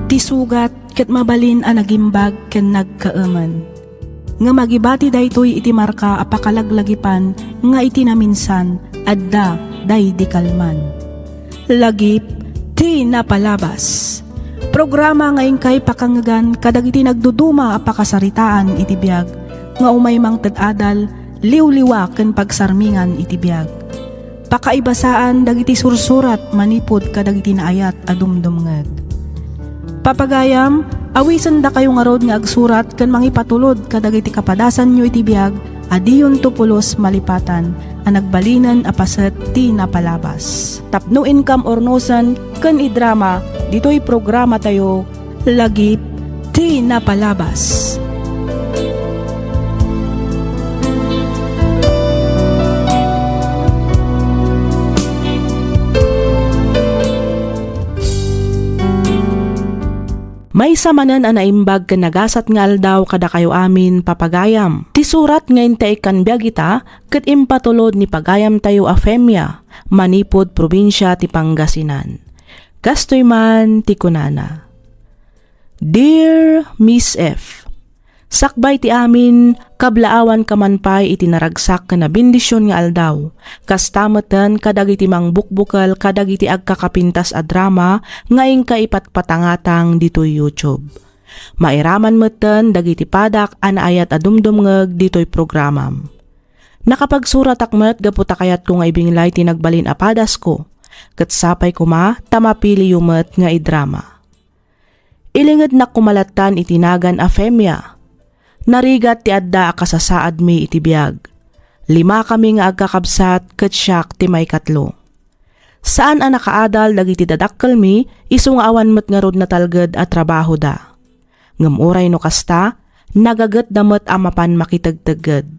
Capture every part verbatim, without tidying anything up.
Ti sugat ket mabalin a nagimbag ken nagkaemen. Ngem agibati daytoy iti marka a pakalaglagipan nga iti naminsan, adda daydi kalman. Lagip ti napalabas. Programa nga inkay pakangngegan kadagiti nagduduma a pakasaritaan iti biag nga umay mangted adal, liwliwa ken pagsarmingan iti biag. Pakaibasaan dagiti sursurat manipud kadagiti naayat a dumdumngeg. Papagayam, awisendakayo ngarud nga agsurat ken mangipatulod kadagiti kapadasanyo iti biag a diyonto pulos malipatan a nagbalinen a paset ti napalabas. Tapno inkam urnosen ken idrama ditoy programatayo, Lagip ti Napalabas. Maysa manen a naimbag ken nagasat nga aldaw kadakayo amin, papagayam. Ti surat nga inta ikkan biag ita ket impatulod ni pagayamtayo a Femia manipud probinsia ti Pangasinan. Kastoy man ti kunana, Dear Miss F, sakbay ti amin, kablaawanka man pay iti naragsak ken nabendision nga aldaw. Kasta metten kadagiti mangbukbukel kadagiti agkakapintas a drama nga inka ipatpatangatang ditoy YouTube. Mairaman metten dagiti padak a naayat a dumdumngeg ditoy programam. Nakapagsuratak met gapu ta kayatko nga ibinglay ti nagbalin a padasko, ket sapay koma ta mapiliyo met nga idrama. Ilingednak koma lattan iti nagan a Femia. Narigat ti adda a kasasaadmi iti biag. Limakami nga agkakabsat ket siak ti maikatlo. Saan a nakaadal dagiti dadakkelmi isu nga awan met ngarud natalged a trabahoda. Ngem uray no kasta, nagagetda met a mapan makitegtegged.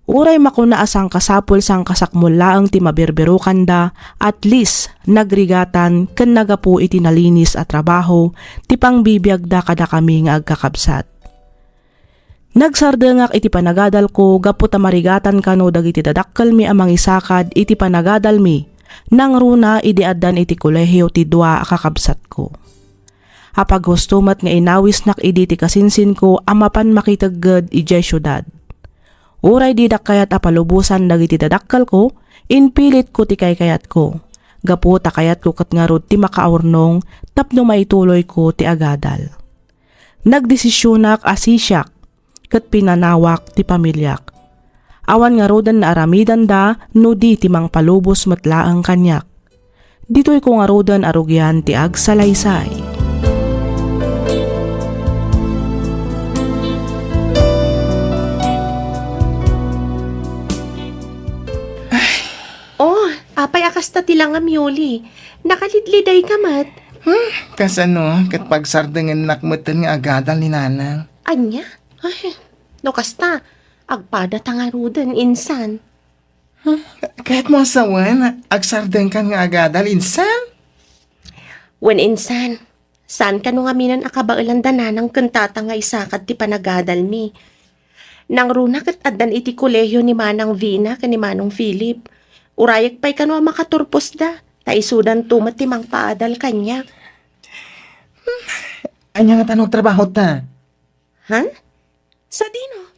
Uray makuna a sangkasapul-sangkasakmol laeng ti mabirbirokanda, at least nagrigatan ken nagapu iti nalinis a trabaho ti pangbibiagda kadakami nga agkakabsat. Nagsardengak iti panagadalko gapu ta marigatan kano dagiti dadakkelmi a mangisakad iti panagadalmi nangruna idi addan iti kolehio ti dua a kakabsatko. Apaghusto met nga inawisnak idi ti kasinsinko a mapan makitegged idiay siudad. Uray didak kayat a palubosan dagiti dadakkelko, impilitko ti kaykayatko, gapu ta kayatko ket ngarud ti makaurnong tapno maituloyko ti agadal. Nagdesisionak a sisiak ket pinanawak ti pamiliak. Awan ngaruden naaramidanda no di ti mangpalubos met laeng kaniak. Ditoyko ngaruden a rugian ti agsalaysay. Oh, apay a kasta ti langam, Yoli? Nakalidlidayka met. Hmm, kasano? Ket pagsardengennak metten nga agadal ni Nanang. Ania? Ay, no kasta, agpadata ngaruden, insan. Hmm, kayatmo a sawen, agsardengkan nga agadal, insan? Wen, insan, saan kano ngaminen a kabaelan da Nanang ken Tata nga isakad ti panagadalmi. Nangruna ket addan iti kolehio ni Manang Vina ken ni Manong Philip. Urayek pay kano a makaturposda, ta isudanto met ti mangpaadal kaniak. Hmm, ania ngata no agtrabahota? Ha? Sadino?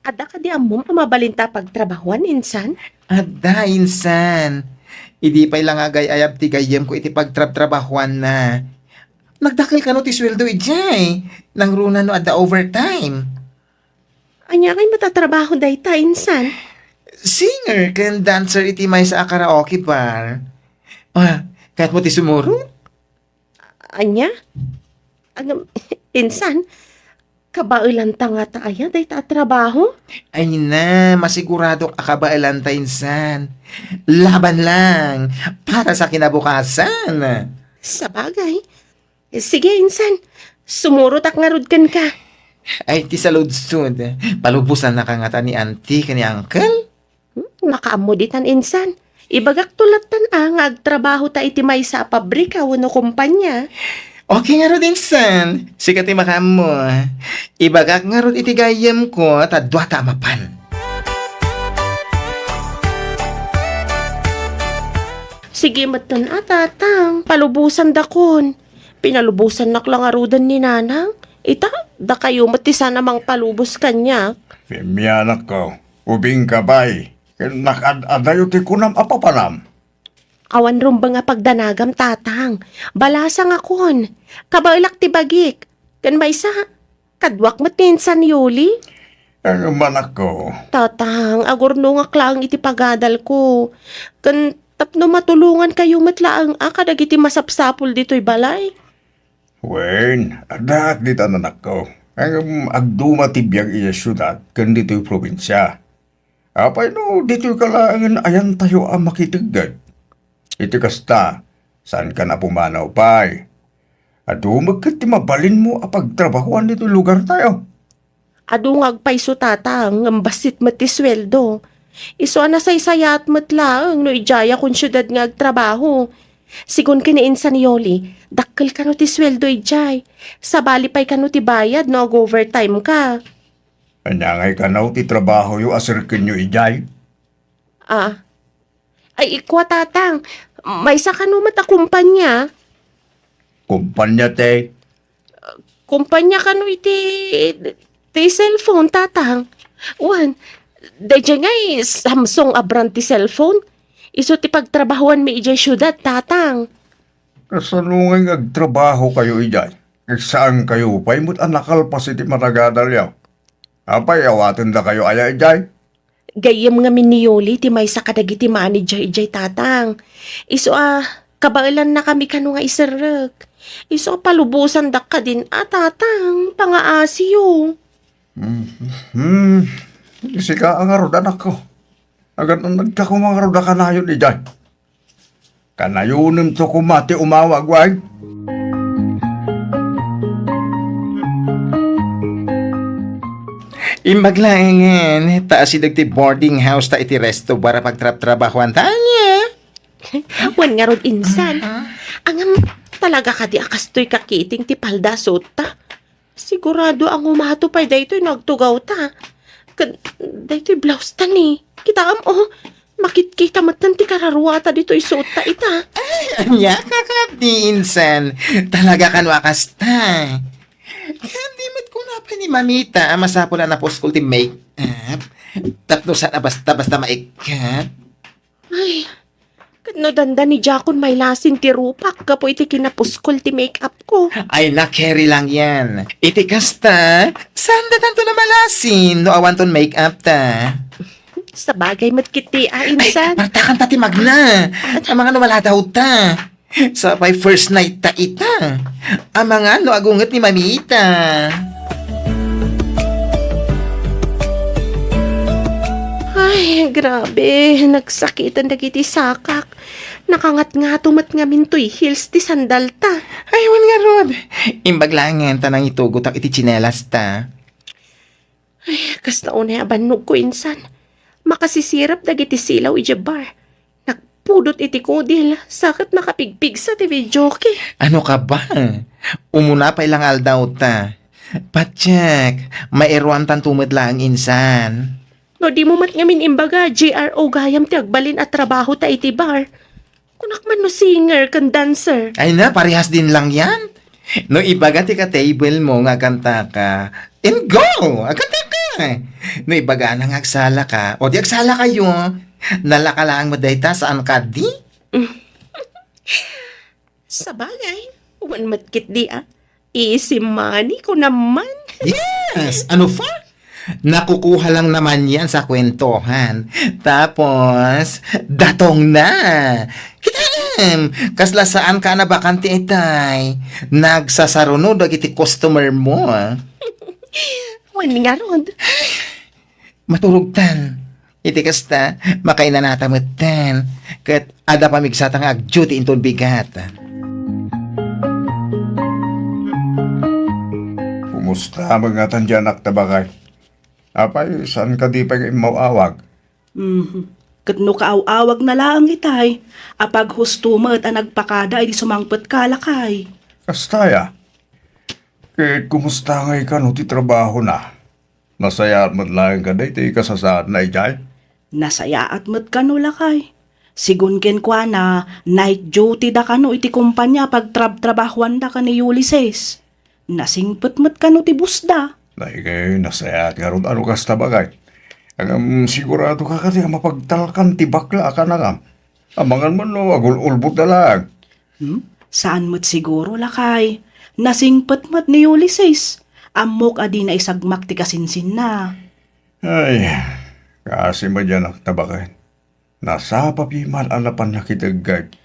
Adda kadi ammom a mabalinta a pagtrabahuan, insan? Adda, insan. Idi pay la nga agay-ayab ti gayyemko iti pagtrabtrabahuanna. Nagdakkel kano ti sueldo idiay. Nangruna no adda overtime. Ania ngay met a trabaho dayta, insan? Singer ken dancer iti maysa a karaoke bar. Ah, kayatmo ti sumurot? Ania? Agam, insan, kabaelanta ngata aya dayta a trabaho? Ay na, masiguradok a kabaelanta, insan. Laban lang, para sa kinabukasan. Sabagay. Sige, insan, sumurotak ngarud kenka. Ay, ti saludsod, palubosannaka ngata ni auntie ken ni uncle? Hmm, makaammo ditan, insan. Ibagakto lattan a nga agtrabahota iti maysa a pabrika wenno kompania. Okay ngarud, insan. Sika ti makaammo. Ibagak ngarud iti gayyemko ta duata a mapan. Ti gimetten a, Tatang, palubosandakon. Pinalubosannak la ngaruden ni Nanang. Ita, dakayo met ti saan a mangpalubos kaniak. Femi, anakko, ubingka pay. Ken nakaad-adayo ti kunam a papanam. Awan rumbeng a pagdanagam, Tatang. Balasangakon. Kabaelak ti bagik. Ken maysa, kaduak met ni insan Yoli. Ay, manakko. Tatang, agurnongak laeng iti pagadalko. Ken tapno matulongankayo met laeng a kadagiti masapsapul ditoy balay. Wen, addaak ditan, anakko. Ngem agduma ti biag idiay siudad ken ditoy probinsia. Apay no ditoyka laengen ayantayo a makitegged? Iti kasta, saankan a pumanaw pay. Adu met ket ti mabalinmo a pagtrabahoan ditoy lugartayo. Adu nga agpayso, Tatang, ngem bassit met ti sueldo. Isu a nasaysayaat met laeng no idiayakon siudad nga agtrabaho. Sigun ken ni insan Yoli, dakkel kano ti sueldo idiay. Sabali pay kano ti bayad no ag-overtime ka. Ania ngay kano ti trabahoyo a serkenyo idiay? Ah. Ay, ikua, Tatang. Maysa kano met a kumpanya? Kumpanya ti? Kumpanya kano iti, ti cellphone, Tatang? Wen, daydiay ngay Samsung a brand ti cellphone. Isu ti pagtrabahoanmi idiay siudad, Tatang. Kasano ngay nga agtrabahokayo idiay? Saankayo pay met a nakalpas iti managadalyo? Apay, awatendakayo aya idiay? Gayyem ngamin ni Yoli ti maysa kadagiti manager idiay, Tatang. Isu a, kabaelannakami kano nga iserrek. Isu a palubosandak kadin a, Tatang, pangaasiyo. Hmm. Hmm. Sika a ngarud, anakko. Agan-annadka koma ngarud a kanayon idiay. Kanayonemto koma ti umawag, wen? Imbag laengen, ta asideg ti boarding house ta iti resto bar a pagtrabtrabahoan ta ania? Wen ngarud, insan. Aha. Ngem, talaga kadi a kastoy kakiting ti palda a suotta? Sigurado a ngumato pay daytoy no agtugawta. Ket daytoy blouse ta ni. Kitaem, oh, makitkita metten ti kararuata ditoy suotta ita. Ay, ania ka kadi, insan? Talaga kano a kasta? Ket di met kuna pay ni Mamita a masapul a napuskol ti make-up tapno saan a basta-basta maikkap? Ay, ket no dandani diakon mailasin ti rupak gapu iti kinapuskol ti make-up ko. Ay, nakeri lang yan. Iti kasta, saan da tanto na malasin no awanton make-up ta? Sabagay met kiti a, ay, insan. Martakan ta ti magna. Amangan no maladaw ta. Sapay first night ta ita. Amangan no agunget ni Mamita. Ay, grabe. Nagsakiten dagiti sakak. Nakangatngato met ngamin toy heels ti sandalta. Ay, wen ngarud. Imbag laengen ta nangitugotak iti tsinelasta. Ay, kasta unay a bannogko, insan. Makasisirap dagiti silaw idiay bar. Nagpudot iti kudil, sa ket nakapigpigsa ti videoke. Ano ka ba? Umuna pay lang aldaw ta. Patiek, mairuantanto met laeng, insan. No dimo met ngamin imbaga, J R O gayam ti agbalin a trabaho ta iti bar. Kunak man no singer ken dancer. Ay na, parehas din lang yan. No ibaga ti ka-table mo nga agkanta ka, and go! Agkanta ka! No ibaga na nga agsala ka, o di agsala kayo. Nalaka lang mo dayta, saan ka di? Sabagay, wen met ketdi a. Easy money ko naman. Yes! Ano pa? Nakukuha lang naman yan sa kwentohan. Tapos, datong na. Kitam! Kasla saan ka na bakante itay? Nagsasaruno dagiti customer mo, ah. Wen ngarud. Maturogtan. Iti kasta, makainanata metten. Ket adda pamigsata nga agduty inton bigat. Kumusta met ngatan di anak ta, bakay? Apay, saan ka di pay nga immaw-awag? Mhm. Ket no kaaw-awag na laeng itay, apaghusto met a nagpakada idi sumangpet ka, lakay. Kasta ya. Ket kumusta ngay kano ti trabaho na? Nasayaat met laeng ka daytoy kasasaadna idiay? Nasayaat met kano, lakay. Sigun kenkuana, night duty da kano iti kompania a pagtrabtrabahuanda ken ni Ulysses. Nasingpet met kano ti boss da. Daytoy, nasayaat ngarud a no kasta, baket. Ngem sigurado ka kadi a mapagtalkan ti bakla a kanangam? Amangan man no agul-ulbod da laeng. Hmm? Saan met siguro, lakay. Nasingpet met ni Ulysses. Ammok a dina isagmak ti kasinsinna. Ay, kaasi met diay anakta, baket. Nasapa pay man a napan nakitegged.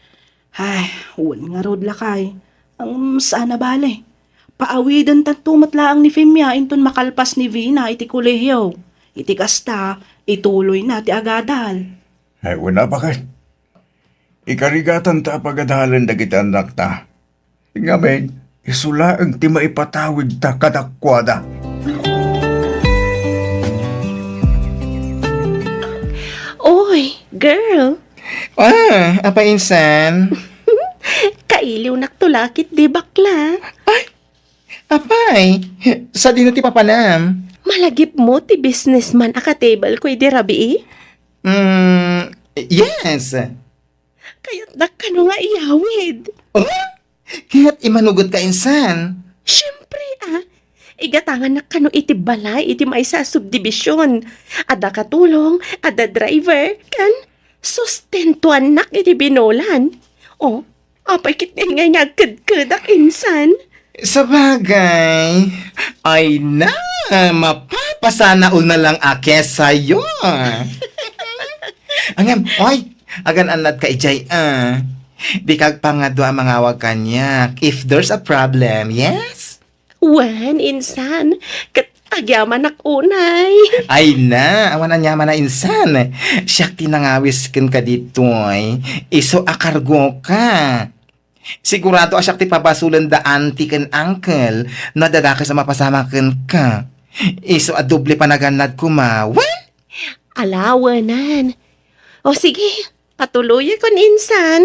Ay, wen ngarud, lakay. Ngem saan a bale. Paawidentanto met laeng ni Femia inton makalpas ni Vina iti kolehiyo. Iti kasta, ituloyna ti agadal. Ay, wen a, baket. Ikarigatanta a pagadalen dagiti annakta. Ngamin, isu laeng ti maipatawidta kadakuada. Oy, girl! Ah, apay insan? Kailiwnakto la ketdi, bakla. Ay, apay, sadino ti papanam? Malagipmo ti businessman a ka-table ko idi rabii? Mm, yes. Kayatdak kano nga iyawid. Oh? Ket imanugotka insan? Siempre, a. Igatangannak kano iti balay iti maysa a subdivision. Adda katulong, adda driver, ken sustentuannak iti binolan. O, apay ketdi ngay nga agkedkedak insan? Sabagay. Ay na, mapapasanaol na lang a kesayo. Ngem, oy, agan-annadka idiay, a. Dika agpangadua a mangawag kaniak if there's a problem, yes? Wen, insan, ket agyamanak unay. Ay na, awan aniaman a insan. Siak ti nangawis kenka ditoy. Isu a kargoka. Sigurado a siak ti pabasolen da auntie ken uncle no adda dakes a mapasamak kenka. Isu a doble panagannad koma. Wen? Ala, wenan. O sige, patuloyakon insan.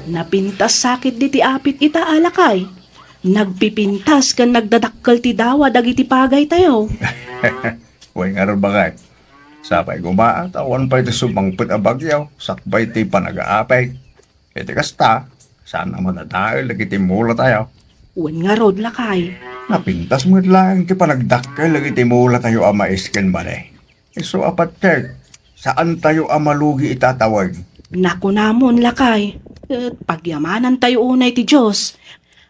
Napintas sakit diti apit ita a lakay. Nagpipintas ken nagdadakkel ti dawa dagiti pagaytayo. Wen ngarud, baket. Sapay koma ta awan pay ti sumangpet a bagyo sakbay ti panagaapay. Iti kasta, saan a madadael dagiti mulatayo. Wen ngarud, lakay. Napintas met laeng ti panagdakkel dagiti mulatayo a mais ken mani. Isu a pateg, saantayo a malugi ita a tawen. Nakunamon, lakay, ket pagyamanantayo unay ti Dios.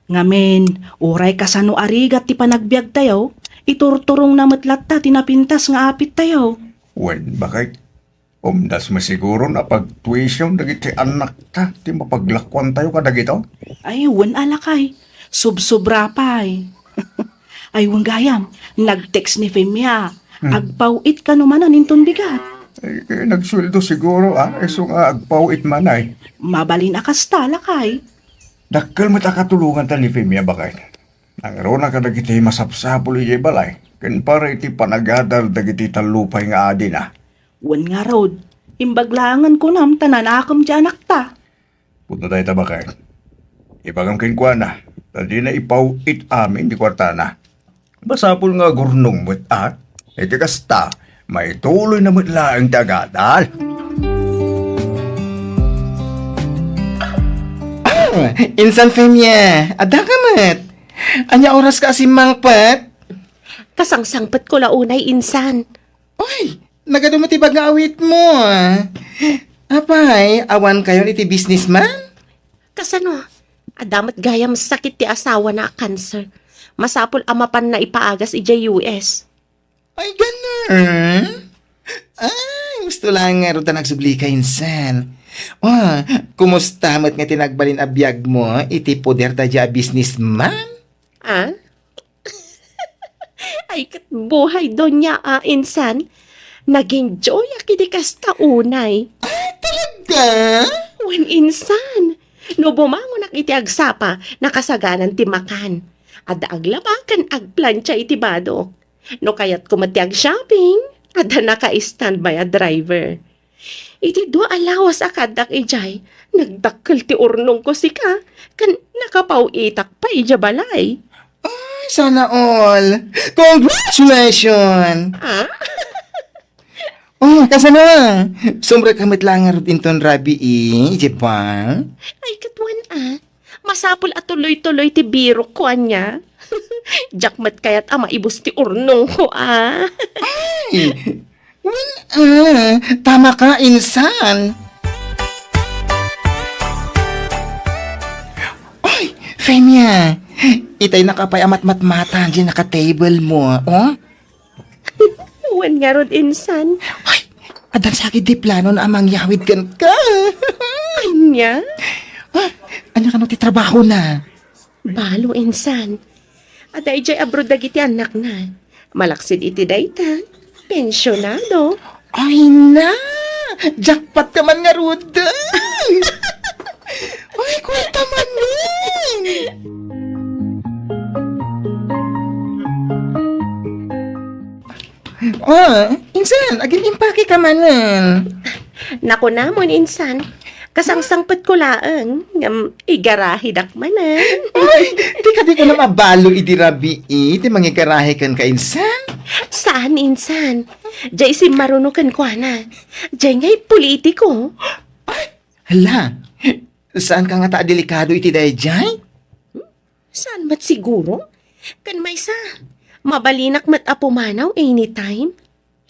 Ngamin, uray kasano a rigat ti panagbiagtayo, iturturongna met latta ti napintas nga apittayo. Wen, baket. Umdas met siguron a pagtuition dagiti annakta ti mapaglakuantayo kadagito? Ay, wen a lakay. Subsobra pay. Ay, wen gayam, nag-text ni Femia. Hmm. Agpaw-it kano manen inton bigat. Ay, eh, nagsueldo siguro, a. Isu nga agpaw-it man ay. Mabalin a kasta, lakay. Dakkel met a katulonganta ni Femia, baket. Nangruna kadagiti masapsapul idiay balay, ken para iti panagadal dagiti tallupay nga adina. Wen ngarud, imbag laengen kunam ta nanakem ti anakta. Pudno dayta, baket. Ibagam kenkuana, ta dina ipaw-it amin ti kuartana. Masapul nga agurnong met, a. Iti kasta, maituloyna met laeng ti agadal. Ah, insan Femia, adda ka met? Ania oraska a simmangpet? Kasangsangpetko la unay, insan. Oy, nagadu met ti bag nga awitmo, a. Apay, awankayon iti businessman? Kasano? Adda met gayam sakit ti asawana a cancer. Masapul a mapanna ipaagas idiay U S. Ay, ganun? Ay, husto laeng ngarud ta nagsublika insan. O, kumusta met nga ti nagbalin a biagmo iti poder daydiay a businessman? Ah? Ay, ket buhay, Doña, a, insan, nag-enjoyak iti kasta unay. Ay, talaga? Wen, insan, no bumangonak iti agsapa, nakasaganan ti makan. Adda aglaba ken agplancha iti badok. No kayatko met ti ag-shopping, adda naka-standby a driver. Iti dua a lawas a kaaddak idiay, nagdakkel ti urnongko sika, ken nakapaw-itak pay idiay balay. Ay, sana all! Congratulations! Ah? Oh, kasano? Sumrek ka met laeng ngarud inton rabii, idiay bar? Ay, ket wen a. Masapul a tuloy-tuloy ti birokko ania. Diak met kayat a maibus ti urnongko a. Ay, wen a. Tama ka, insan. Ay, Femia, itay nakapay a matmatmatan diay naka-table mo, oh? Wen ngarud, insan. Ay, addan sa di plano na a mangyawid kenka. Ania? Ah, ania kano ti trabahona? Balo, insan. Adda idiay abroad dagiti annakna. Malaksid iti dayta, pensionado. Ay na! Jackpot ka man ngarud! Ay, kwarta manen! Oh, insan, agin-impake ka manen. Nakunamon, insan. Kasangsangpetko laeng, ngem igarahidak manen. Ay, di kadi ko na mabalo idi rabii, ti mangigarahi kenka, insan? Saan, insan. Diay simmaruno kenkuana. Diay ngay politiko. Ay, hala, saan ka ngata a delikado iti daydiay? Saan met siguro? Ken maysa, mabalinak met a pumanaw anytime.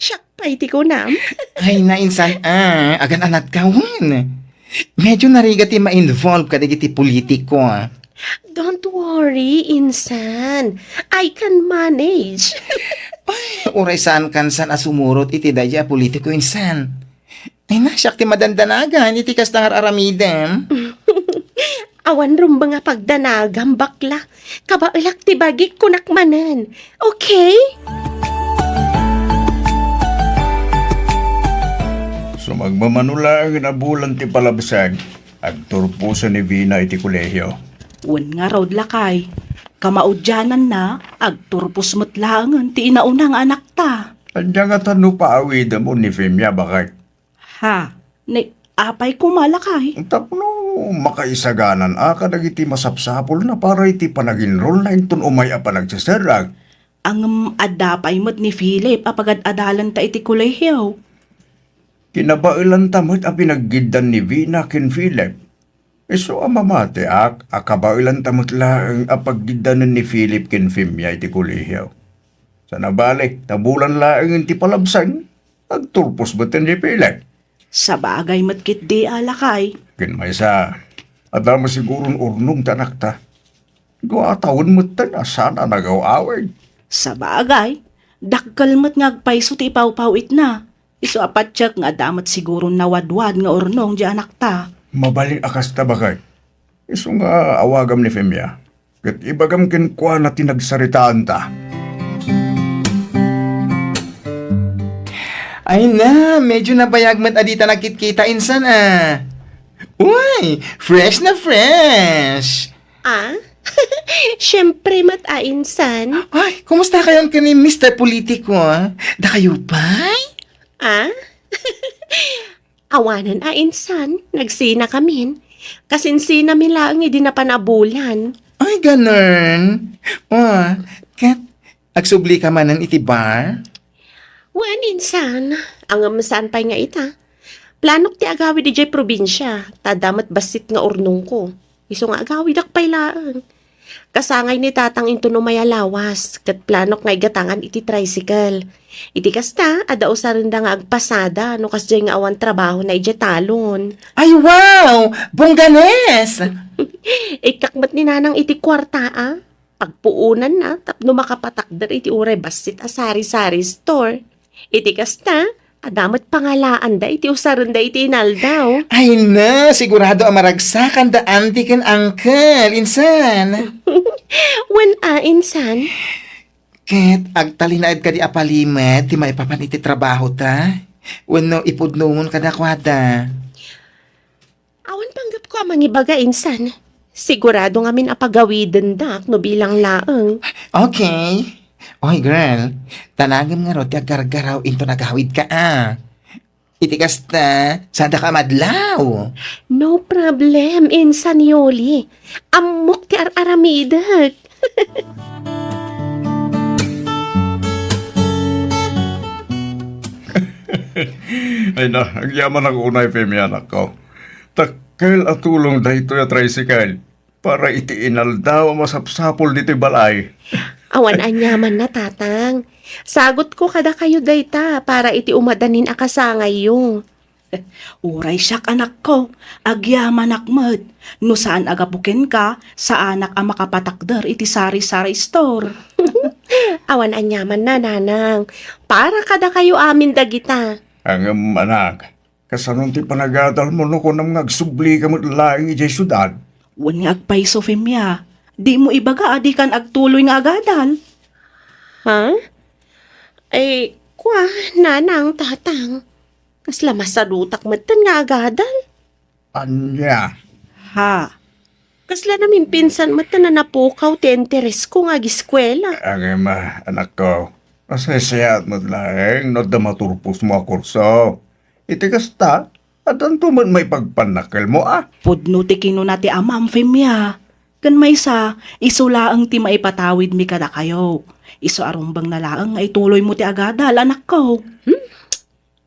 Siak pay ti kunam. Ay, na, insan, ah, agan-anadka wen. Medyo narigat ti ma-involve kadagiti politiko, ah. Don't worry, insan. I can manage. Ay, uray saan kansan a sumurot iti daydiay a politiko, insan. Ay na, siak ti madandanagan iti kasta nga ar-aramidem. Awan rumbeng a pagdanagam, bakla. Kabaelak ti bagik, kunak manen. Okay? Sumagmamano laeng a bulan ti palabsag, agturposen ni Vina iti kolehio. Wen ngarud, lakay. Kamaudiananna, agturpos met laengen ti inauna nga anakta. Ania ngata no paawidem ni Femia, baket? Ha? Ni, apay koma, lakay? Tapno makaisaganan a kadagiti masapsapulna para iti panag-enrollna inton umay a panagseserrek. Ngem adda pay met ni Philip a pagad-adalanta iti kolehio. Kinabaelanta met a pinaggiddan ni Vina ken Philip. Isu a mamatiak a kabaelanta met laeng a paggiddanen ni Philip ken Femia iti kolehio. Sana bale, ta bulan laeng ti palabsag, agturpos met ni Philip. Sabagay met ketdi a, lakay. Ken maysa, adda met siguron urnong ti anakta. Dua a tawen metten a saan a nagaw-awid. Sabagay, dakkel met nga agpayso ti ipawpaw-itna. Isu a patiek nga adda met siguron nawadwad nga urnong diay anakta. Mabalin a kasta, baket. Isu nga awagam ni Femia, ket ibagam kenkuana ti nagsaritaanta. Ay na, medyo nabayag met a dita nagkitkita, insan, ah. Uy, fresh na fresh! Ah? Siyempre met a, insan. Ay, kumusta kayon ken ni Mister Politiko, ah? Dakayo pay? Ah? Awanen a, insan, nagsinakamin. Kasinsinami laeng idi napan a bulan. Ay, ganun. Oh, ket agsubli ka manen iti bar? Wen, insan, ngem saan pay nga ita. Planok ti agawid idiay probinsia, ta adda met bassit nga urnongko. Isu nga agawidak pay laeng. Kasangay ni Tatang inton umay a lawas, ket planok nga igatangan iti tricycle. Iti kasta, adda usarenda nga agpasada no kasdiay nga awan trabahona idiay talon. Ay, wow! Bongganes! Ikkak met ni Nanang iti kuarta, a. Pagpuonanna tapno makapatakder iti uray bassit a sari-sari store. Iti kasta, adda met pangalaanda iti usarenda iti inaldaw. Ay na, sigurado a maragsakanda auntie ken uncle, insan. Wen a, insan. Ket agtalinaed kadi a palimed ti maipapan iti trabahota? Wenno ipudnongon kadakuada? Awan panggepko a mangibaga, insan. Sigurado ngamin a pagawidendak no bilang laeng. Okay. Oy, girl, tanagem ngarud ti aggargaraw inton agawidka, a. Iti kasta, saandaka madlaw. No problem, insan Yoli. Ammok ti ar-aramidek. Ay na, agyamanak unay, Femi, anakko. Dakkel a tulong daytoy a tricycle para iti inaldaw a masapsapul ditoy balay. Awan aniamanna, Tatang. Sagutko kadakayo dayta para iti umadanin a kasangayyo. Uray siak, anakko, agyamanak met. No saan a gapu kenka, saanak a makapatakder iti sari-sari store. Awan aniamanna, Nanang. Para kadakayo amin dagita. Ngem, anak, kasanon ti panagadalmo no kunam nga agsublika met laeng idiay siudad? Wen nga agpayso, Femia. Dimo ibaga a dikan agtuloy nga agadal. Ha? Ay, kua, Nanang, Tatang. Kasla masadutak metten nga agadal. Ania? Ha? Kasla namimpinsan metten a napukaw ti interesko nga agiskuela. Ngem, anakko, masaysayaat met laeng no adda maturposmo a kurso. Iti kasta, addanto met maipagpannakkelmo a. Pudno ti kinuna ti amam, Femia. Ken maysa, isu laeng ti maipatawidmi kadakayo. Isu a rumbengna laeng nga ituloymo ti agadal, anakko. Hmm?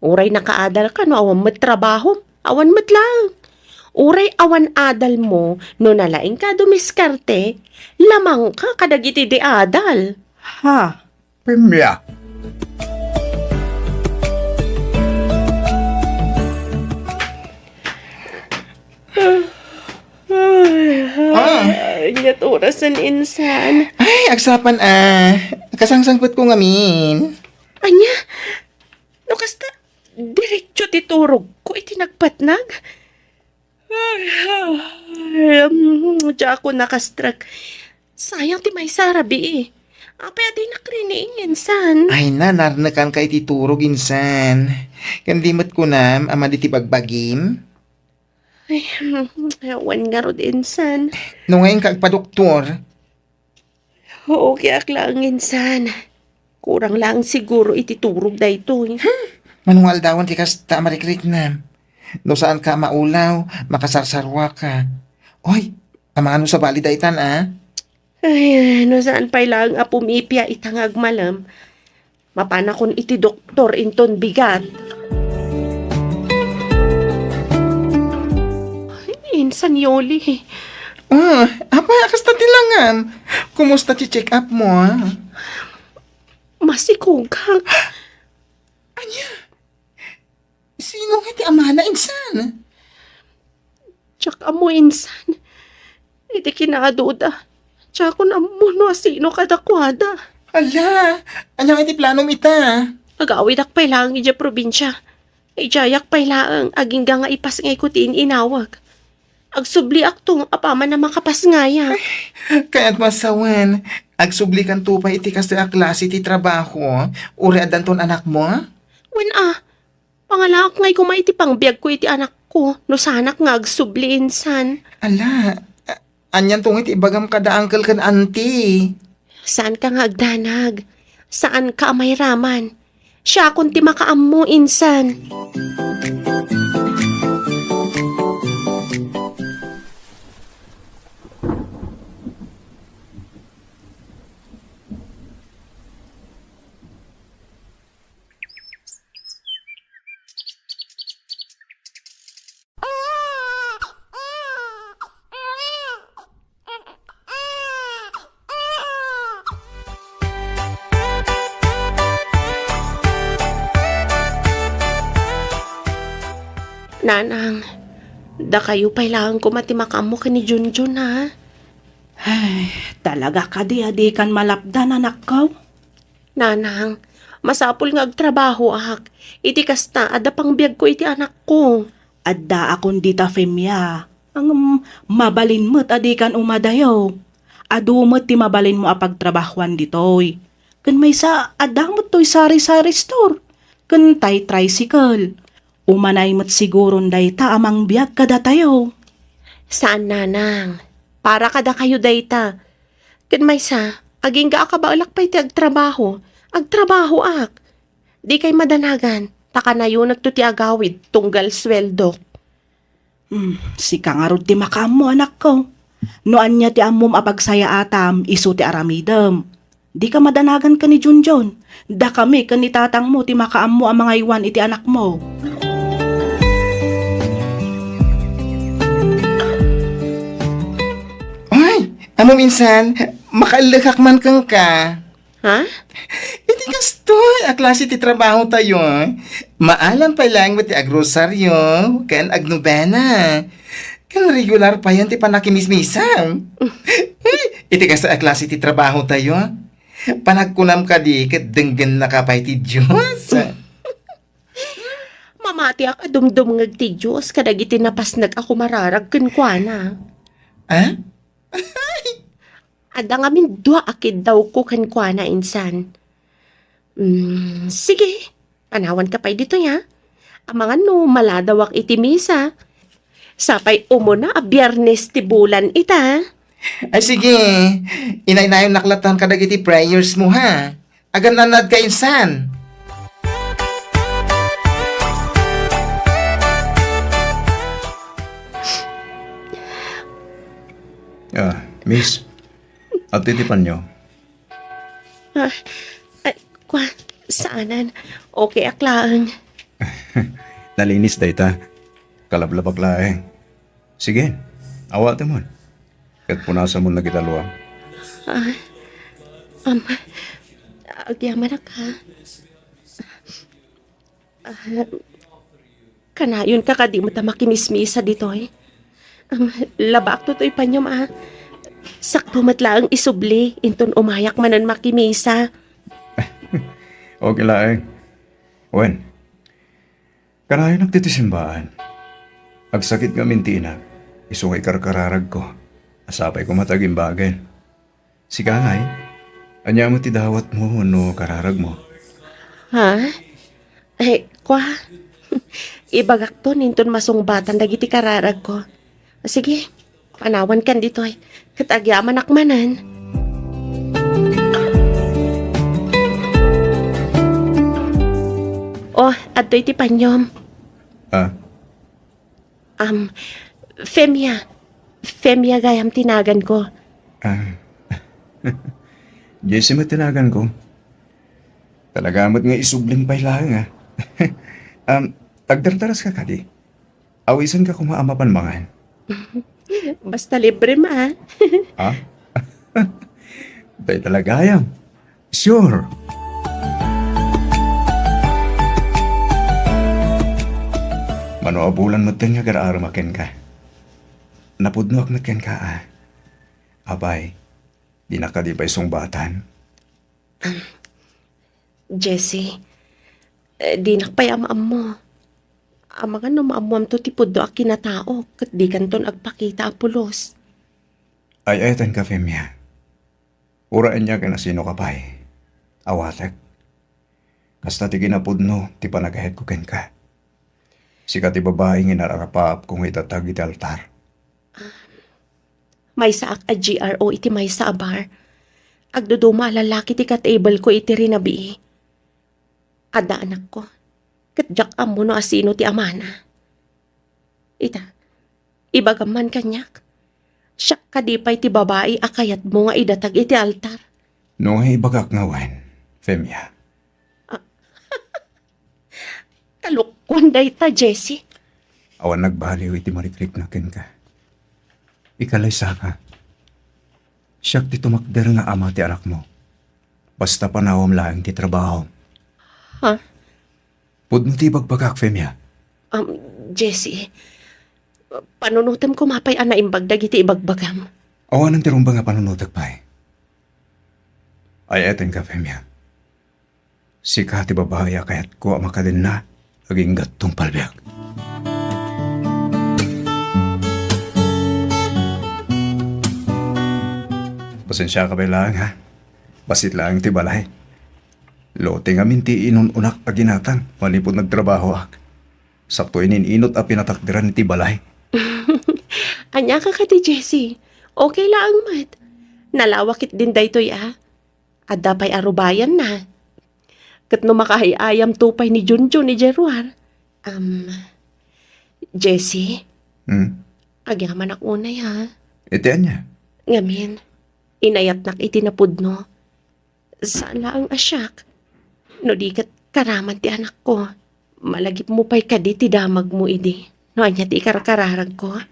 Uray nakaadalka no awan met trabahom, awan met laeng. Uray awan adalmo no nalaingka a dumiskarte, lamangka kadagiti di adal. Ha? Femia. Ay, Ah. Aniat orasen, insan. Ay, agsapa, ah. Kasangsangpetko ngamin. Ania? No kasta, diretso ti turogko iti nagpatnag. Ay, ay, mm, diakon nakastrek. Sayang ti maysa a rabii. Apay a dinak riniing, insan? Ay na, narnekanka iti turog, insan. Ken di met kunam a madi ti bagbagim? Ay, mm, awan ngarud, insan. No nga inka agpadoktor? Okay ak laeng, insan. Kurang laeng siguro iti turog daytoy. Hmm, mano nga aldawen ti kasta a marikriknam? No saanka a maulaw, makasarsarwaka. Oy, amangan no sabali daytan, a? Ay, no saan pay laeng a pumipia ita nga agmalem, mapanakon iti doktor inton bigat. Ay, insan Yoli. Ah, apay, a kasta ti langam? Kumusta ti check-up mo, a? Masikog. Ania? Sino nga ti amana, insan? Diak ammo, insan. Iti kinaaduda, diakon ammo no asino kadakuada. Hala, ania nga iti planom ita? Agawidak pay laeng idiay probinsia. Idiayak pay laeng, agingga nga ipasngayko ti in-inawag. Agsubliakto apaman a makapasngayak. Kayatmo a sawen, agsublikanto pay iti kastoy a klase ti trabaho, uray addanton anakmo? Wen a, pangalaak ngay koma iti pangbiagko iti anakko, no saanak nga agsubli, insan. Ala, a-, anianto ngay ti ibagam kada uncle ken auntie? Saanka nga agdanag. Saanka a mairaman. Siakon ti makaammo, insan. Nanang, dakayo pay laeng koma ti makaammo ken ni Junjun, ha? Ay, talaga kadi a dikan malapdan, anakko? Nanang, masapul nga agtrabahoak. Iti kasta, adda pangbiagko iti anakko. Addaakon dita, Femia. Ngem, mabalin met a dikan umadayo. Adu met ti mabalinmo a pagtrabahoan ditoy. Ken maysa, adda met toy sari-sari store. Ken tay tricycle. Umanay met siguron dayta a mangbiag kadatayo. Saan, Nanang. Para kadakayo dayta. Ken maysa, agingga a kabaelak pay ti agtrabaho, agtrabahoak. Dikay madanagan, ta kanayonekto ti agawid tunggal sueldok. Hmm, sika ngarud ti makaammo, anakko. No ania ti ammom a pagsayaatam, isu ti aramidem. Dika madanagan ken ni Junjun. Dakami ken ni tatangmo ti makaammo a mangaywan iti anakmo. Ay, ammom insan, makaellekak man kenka. Ha? Iti kastoy a klase ti trabaho tayo, maalam pay laeng met ti agrosaryo ken agnobena. Ken regular payen ti panakimismisa. Iti kastoy a klase ti trabaho tayo, panagkunam kadi ket denggennaka pay ti Dios. Mamatiak a dumdumngeg ti Dios kadagiti napasnek a kumararag kenkuana. Ah? Adda ngamin dua a kiddawko kenkuana insan. Mm, sige, panawanka pay ditoy, ha? Amangan no maladawak iti misa. Sapay umuna a Biyernes ti bulan ita. Ay, sige. Inaynayon latta kadagiti prayers mo, ha? Agan-annadka insan. Ah, miss, adtoy ti panyo. Ah, ay, kwa, saanen. Okay ak laeng. Nalinis dayta. Kalablabak laeng. Sige, awatemon. Ket punasamon dagiti aluam. Ah, um, agyamanak, ha? Ah, kanayonka kadi met a makimismisa ditoy? Um, labaakto toy panyom, a. Sakto met laeng isubli, inton umayak manen makimisa. Okay laeng. Wen, kanayonak ditoy simbaan. Agsakit ngamin ti inak, isu nga ikarkararagko. Sapay koma ta agimbagen. Sika ngay, ania met ti dawatmo wenno kararagmo? Ha? Ay, kwa. Ibagakton inton masungbatan dagiti kararagko. Sige, panawankan ditoy. Ket agyamanak manen. Oh, adtoy ti panyom. Ah? Um, Femia. Femia gayam ti naganko. Ah. Jessie met ti naganko. Talaga met nga isubling pay laeng, a. Um, agdardaras ka kadi? Awisenka koma a mapan mangan. Basta libre ma, a. Ah? Dayta la gayam. Sure. Mano a bulan metten nga agar-arem kenka. Napudnoak met kenka, a. Apay, dinak kadi pay sungbatan? Jessie, eh, dinak pay am-ammo. Amangan no maammoamto ti pudno a kinataok ket dikanton agpakita a pulos. Ay-ayatenka, Femia. Uray ania ken asinoka pay, awatek. Kasta ti kinapudno ti panagayatko kenka. Sika ti babai nga inararapaapko nga idatag iti altar. Maysaak a G R O iti maysa a bar. Agduduma a lalaki ti ka-table ko iti rinabii. Adda anakko, ket diak ammo no asino ti amana. Ita, ibagam man kaniak, siak kadi pay ti babai a kayatmo nga idatag iti altar? No ibagak nga wen, Femia. Ah, kalokuan dayta, Jessie. Awan nagbaliw iti marikriknak kenka. Ikalaysaka. Siak ti tumakder nga ama ti anakmo. Basta panawam laeng ti trabaho. Ha? Pudno ti ibagbagak, Femia. Um, Jessie, panunotem koma pay a naimbag dagiti ibagbagam. Awanen ti rumbeng a panunotek pay. Ay-ayatenka, Femia. Sika ti babai a kayatko a makadenna agingga tungpal biag. Pasensiaka pay laeng, ha? Bassit laeng ti balay. Lote ngamin ti inun-unak a ginatang manipud nagtrabahoak. Sakto inin-inut a pinatakderan iti balay. Ania ka kadi, Jessie? Okay laeng met. Nalawak ketdin daytoy, a. Adda pay a rubayanna. Ket no makaay-ayamto pay ni Junjun idiay ruar. Am, Jessie? Hmm? Agyamanak unay, ha? Iti ania? Ngamin, inayatnak iti napudno. Saan laeng a siak. No di ket karaman ti anakko, malagipmo pay kadi ti damagmo idi no ania ti ikarkararagko?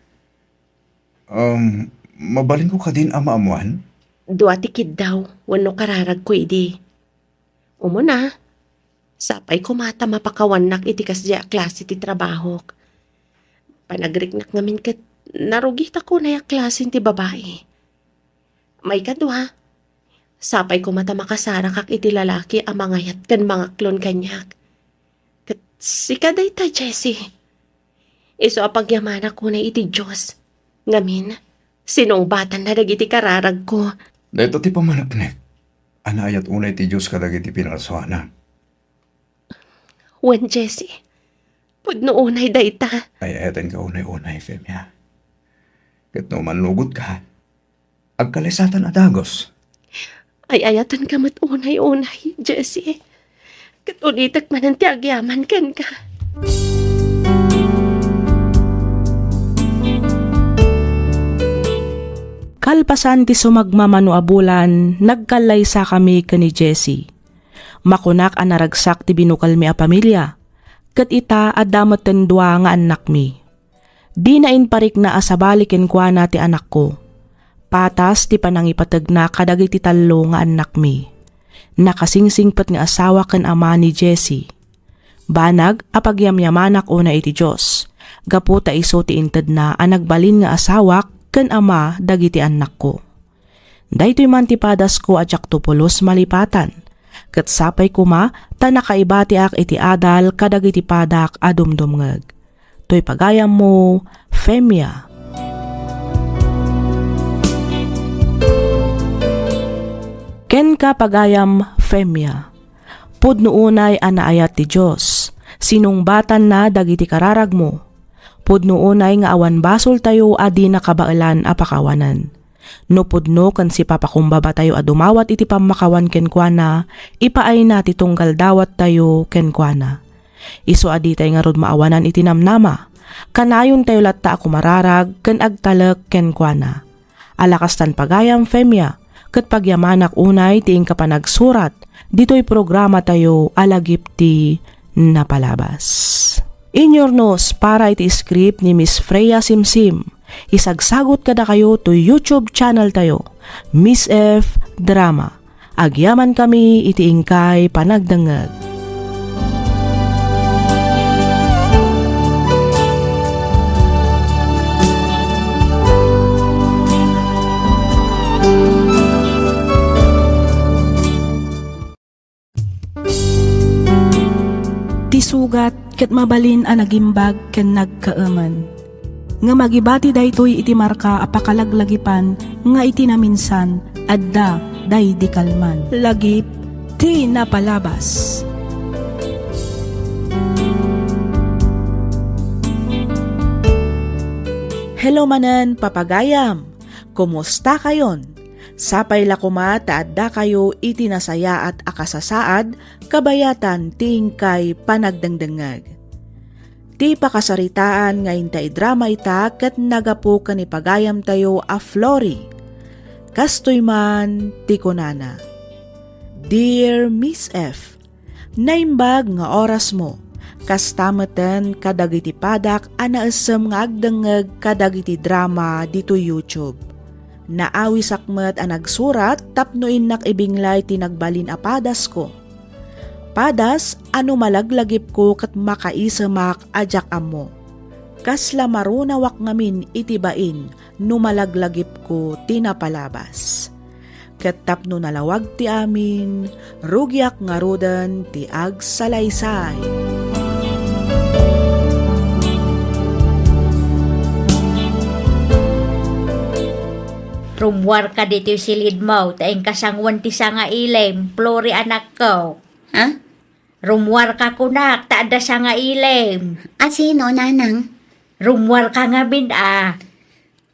Um, mabalinko kadin a maammoan? Dua ti kiddaw wenno kararagko idi. Umuna, sapay koma ta mapakawannak iti kasdiay a klase ti trabahok. Panagriknak ngamin ket narugita kunay a klasen ti babai. Maikadua, sapay koma ta makasarakak iti lalaki a mangayat ken mangaklon kaniak. Ket sika dayta, Jessie. Isu a pagyamanak unay iti Dios. Ngamin, sinungbatanna dagiti kararagko. Dayta ti pammaneknek a naayat unay ti Dios kadagiti pinalsuana. Wen, Jessie, pudno unay dayta. Ay-ayatenka unay-unay, Femia. Ket no mannugotka, agkalaysatan a dagus. Ay-ayatenka met unay-unay, Jessie. Ket ulitek manen ti agyaman kenka. Kalpasan ti sumagmamano a bulan, nagkallaysakami ken ni Jessie. Makunak a naragsak ti binukelmi a pamilia, ket ita, adda metten dua nga annakmi. Dina imparikna a sabali kenkuana ti anakko. Patas ti panangipategna kadagiti tallo nga annakmi. Nakasingsingpet nga asawa ken ama ni Jessie. Banag a pagyamyamanak unay iti Dios, gapu ta isu ti intedna a nagbalin nga asawak ken ama dagiti annakko. Daytoy man ti padasko a diakto pulos malipatan, ket sapay koma ta nakaibatiak iti adal kadagiti padak a dumdumngeg. Toy pagayammo, Femia. Kenka, pagayam Femia, pudno unay a naayat ti Dios. Sinungbatanna dagiti kararagmo. Pudno unay nga awan basoltayo a di nakabaelan a pakawanen. No pudno ken sipapakumbabatayo a dumawat iti pammakawan kenkuana, ipaayna ti tunggal dawattayo kenkuana. Isu a ditay ngarud maawanan iti namnama, kanayontayo latta a kumararag ken agtalek kenkuana. Ala kastan pagayam Femia, ket pagyamanak unay ti inka panagsurat ditoy programatayo a Lagip ti Napalabas. Inyurnos para iti script ni Miss Freya Simsim. Isagsagot kadakayo to YouTube channel tayo, Miss F Drama. Agyamankami iti inkay panagdengngeg. Ti sugat ket mabalin a nagimbag ken nagkaemen. Ngem agibati daytoy iti marka a pakalaglagipan nga iti naminsan adda daydi kalman. Lagip ti napalabas. Hello manen, papagayam! Kumusta kayon? Sapay la koma ta addakayo iti nasayaat a kasasaad kabayatan ti inkay panagdengdengngeg. Ti pakasaritaan nga inta idrama ita ket nagapu ken ni pagayamtayo a Flory. Kastoy man ti kunana, Dear Miss F, naimbag nga orasmo. Kasta meten kadagiti padak a naessem nga agdengngeg kadagiti drama ditoy YouTube. Naawisak met a nagsurat tapno innak ibinglay ti nagbalin a padasko. Padas a no malaglagipko ket makaisemak a diak ammo. Kasla marunawak ngamin iti bain no malaglagipko ti napalabas. Ket tapno nalawag ti amin, rugiak ngaruden ti agsalaysay. Rummuarka ditoy silidmo ta inka sangoen ti sangailim, Flory, anakko. Ha? Rummuarka kunak ta adda sangailim. A sino, nanang? Rummuarka ngamin a.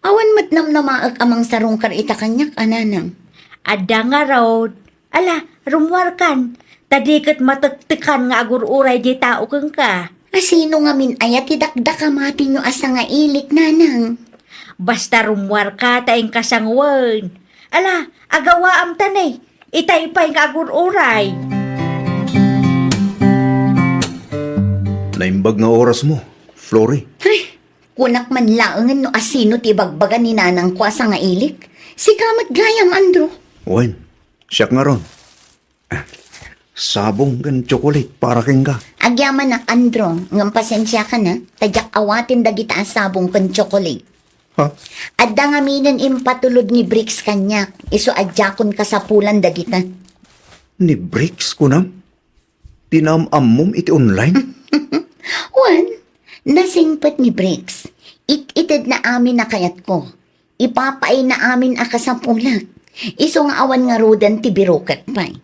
Awan met namnamaek a mangsarungkar ita kaniak a nanang. Adda ngarud. Ala, rummuarkan. Ta di ket matektekan nga agur-uray di tao kenka. A sino ngamin aya ti dakdakamatenyo a sangailik, nanang? Basta rummuarka ta inka sangoen. Ala, agawaam ta ne. Itay pay nga agur-uray. Naimbag nga orasmo, Flory. Ay, kunak man laengen no asino ti ibagbaga ni nanangko a sangailik. Sika met gayam, Andrew. Wen, siak ngarud. Sabong ken tsokolate para kenka. Agyamanak, Andrew, ngem pasensiakan a, ta diak awaten dagita a sabong ken tsokolate. Ha? Adda ngaminen impatulod ni Bricks kaniak, isu a diakon kasapulan dagita. Ni Bricks, kunam? Ti naam-ammom iti online? Wen, nasingpet ni Bricks. It-itedna amin a kayatko. Ipapaayna amin a kasapulak. Isu nga awan ngaruden ti birukek pay.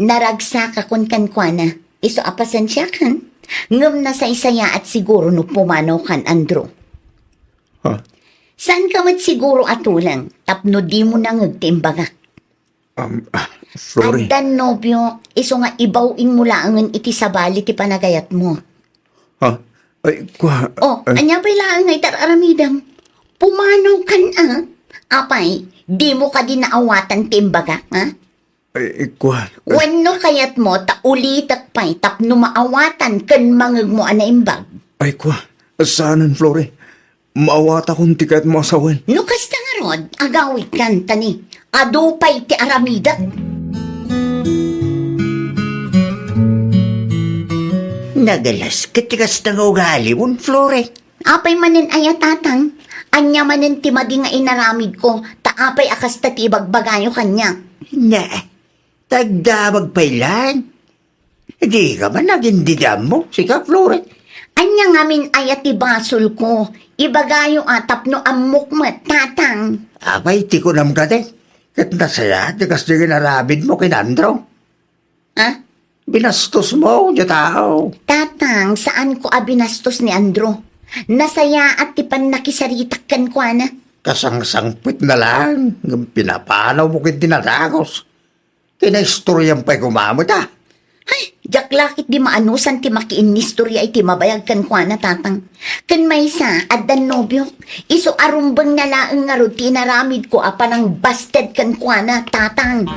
Naragsakakon kenkuana. Isu a pasensiakan. Ngem nasaysayaat siguro no pumanawkan, Andrew. Ha? Saanka met siguro a tuleng tapno dimo nangeg ti imbagak. Um, ah, Flory. Addan nobiok, isu nga ibaw-ingmo laengen iti sabali ti panagayatmo. Ha? Ay, kua-, Oh, ay. Ania pay laeng nga itar-aramidem? Pumanawkan a. Apay, dimo kadi naawatan ti imbagak, ha? Ay, kua-, Wenno kayatmo ta ulitek pay tapno maawatan ken mangegmo a naimbag? Ay, kua-, saanen, Flory. Maawatakon ti kayatmo a sawen. No kasta ngarud, agawidkan, ta ni, adu pay ti aramidek. Nagalasket ti kasta nga ugalimon, Flory. Apay manen aya, Tatang? Ania manen ti madi nga inaramidko, ta apay a kasta ti ibagbagayo kaniak? Ne, tagdamag pay laeng. Dika man agin dida ammo, sika, Flory. Ania ngamin aya ti basolko? Ibagayo a tapno ammok met, Tatang. Apay ti kunam kadi? Ket nasayaat ti kasdi nga inaramidmo ken Andrew. Ha? Binastosmo, diay tao. Tatang, saanko a binastos ni Andrew. Nasayaat ti pannakisaritak kenkuana. Kasangsangpetna laeng, ngem pinapanawmo ken ti nadagus. Kinaistoriam pay koma met a. Ay, diak la ketdi maanusan ti makiinnistoria iti mabayag kenkuana, Tatang. Ken maysa, addan nobiok, isu a rumbengna laeng ngarud ti inaramidko a panangbasted kenkuana, Tatang.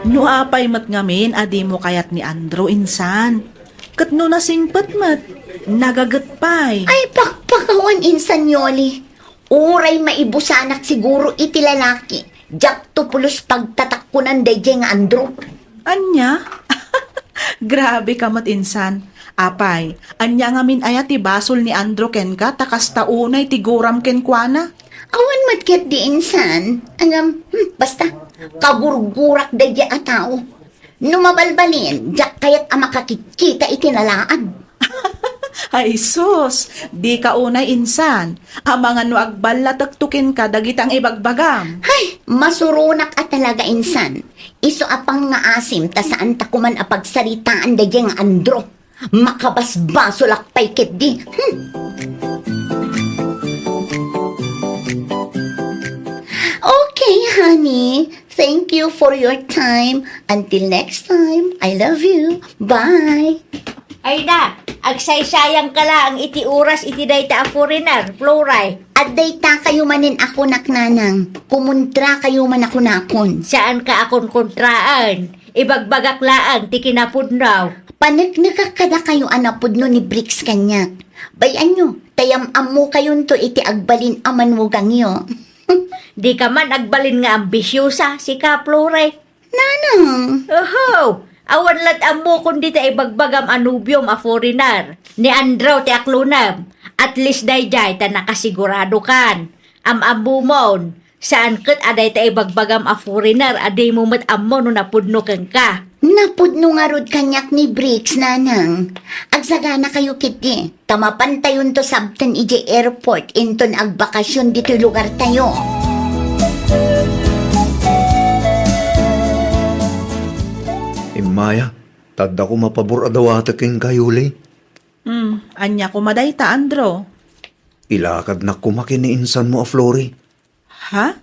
No apay met ngamin a dimo kayat ni Andrew, insan? Ket no nasingpet met, nagaget pay. Ay, pakpakawan, insan Yoli. Uray maibusanak siguro iti lalaki, diakto pulos pagtatakkunan daydiay nga Andrew. Ania? Grabe ka met, insan. Apay, ania ngamin aya ti basol ni Andrew kenka ta kasta unay ti guram kenkuana? Awan met ketdi, insan. Ngem, hmm, basta, kagurgurak daydiay a tao. No mabalbalin, diak kayat a makakitkita iti nalaag. Ay sus, dika unay, insan. Amangan no agballatekto kenka dagita nga ibagbagam. Hay, masuronak a talaga, insan. Isu a pangngaasim ta saanta koman a pagsaritaan daydiay nga Andrew. Makabasbasolak pay ketdi. Hmm. Okay, honey. Thank you for your time. Until next time, I love you. Bye. Ay na, agsaysayang ka laeng iti oras iti dayta a foreigner, Flory. Adda dayta kayo manen a kunak, nanang. Kumuntra kayo man a kunakon. Saan ka a kunkuntraan? Ibagbagak laeng ti kinapudno. Paneknekak kadakayo a napudno ni Bricks kaniak. Bay-anyo, ta yam-ammo kayonto iti agbalin a manugangyo. Dika man agbalin nga ambisiosa, sika, Flory. Nanang! Oho! Awan lat ammokon dita ibagbagam a nobiom a foreigner. Ni Andrew ti aklonam. At least daydiay ta nakasiguradokan. Am-ammomon, saan ket a dayta ibagbagam a foreigner a dimo met ammo no napudno kenka. Napudno ngarud kaniak ni Bricks, nanang. Agsaganakayo ketdi. Ta mapantayonto sabten idiay airport inton agbakasyon ditoy lugartayo. Immaya, ta adda koma pabor a dawatek kenka, Yuli. Hmm, ania koma dayta, Andrew? Ilakadnak koma ken ni insanmo a Flory. Ha?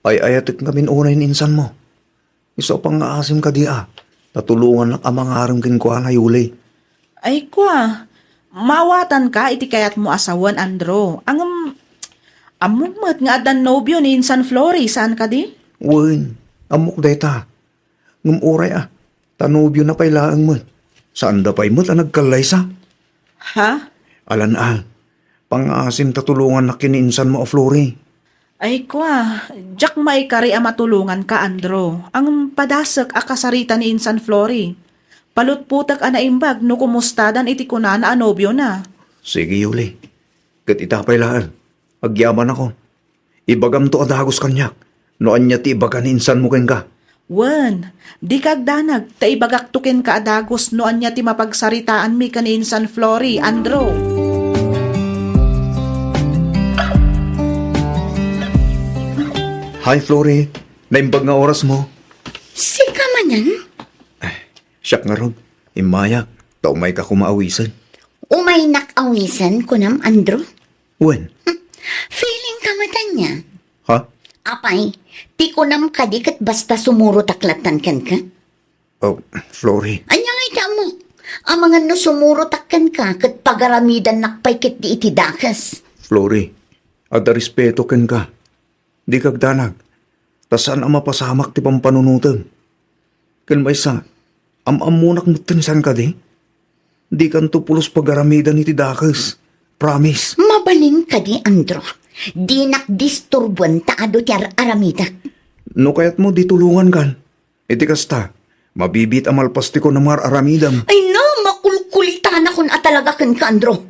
Ay-ayatek ngamin unay ni insanmo. Isu a pangngaasim kadi a, ta tulongannak a mangarem kenkuana, Yuli. Ay kua, maawatanka iti kayatmo a sawen, Andrew. Ngem, Ammok met nga addan nobio ni insan Flory, saan kadi? Wen, ammok dayta. Ngem uray a, ta nobiona pay laeng met. Saanda pay met a nagkallaysa. Ha? Alan a, pangngaasim ta tulongannak ken ni insanmo a Flory. Ay kua, diak maikari a matulonganka, Andrew. Ngem padasek a kasarita ni insan Flory. Palutpotek a naimbag no kumustadan iti kunana a nobiona. Sige, Yuli. Ket ita pay laeng, agyamanakon. Ibagamto a dagus kaniak no ania ti ibaga ni insanmo kenka. Wen, dika agdanag, ta ibagakto kenka a dagus no ania ti mapagsaritaanmi ken ni insan Flory, Andrew. Hi, Flory. Naimbag nga orasmo. Sika manen? Siak ngarud, immayak, ta umayka koma awisen. Umaynak awisen, kunam, Andrew? Wen. Feeling ka met ania? Ha? Apay, ti kunam kadi ket basta sumurotak lattan kenka? Oh, Flory. Ania ngay ti ammok? Amangan no sumurotak kenka ket pagaramidannak pay ketdi iti dakes. Flory, adda respeto kenka. Dika agdanag, ta saan a mapasamak ti pampanunotem. Ken maysa, am-ammonak metten saan kadi? Dikanto pulos pagaramidan iti dakes. Promise. Mabalin kadi, Andrew? Dinak disturboen ta adu ti ar-aramidek. No kayatmo, di tulongankan. Iti kasta, mabibiit a malpas ti kunam nga ar-aramidem. Ay na, makulkulitanakon a talaga kenka, Andrew.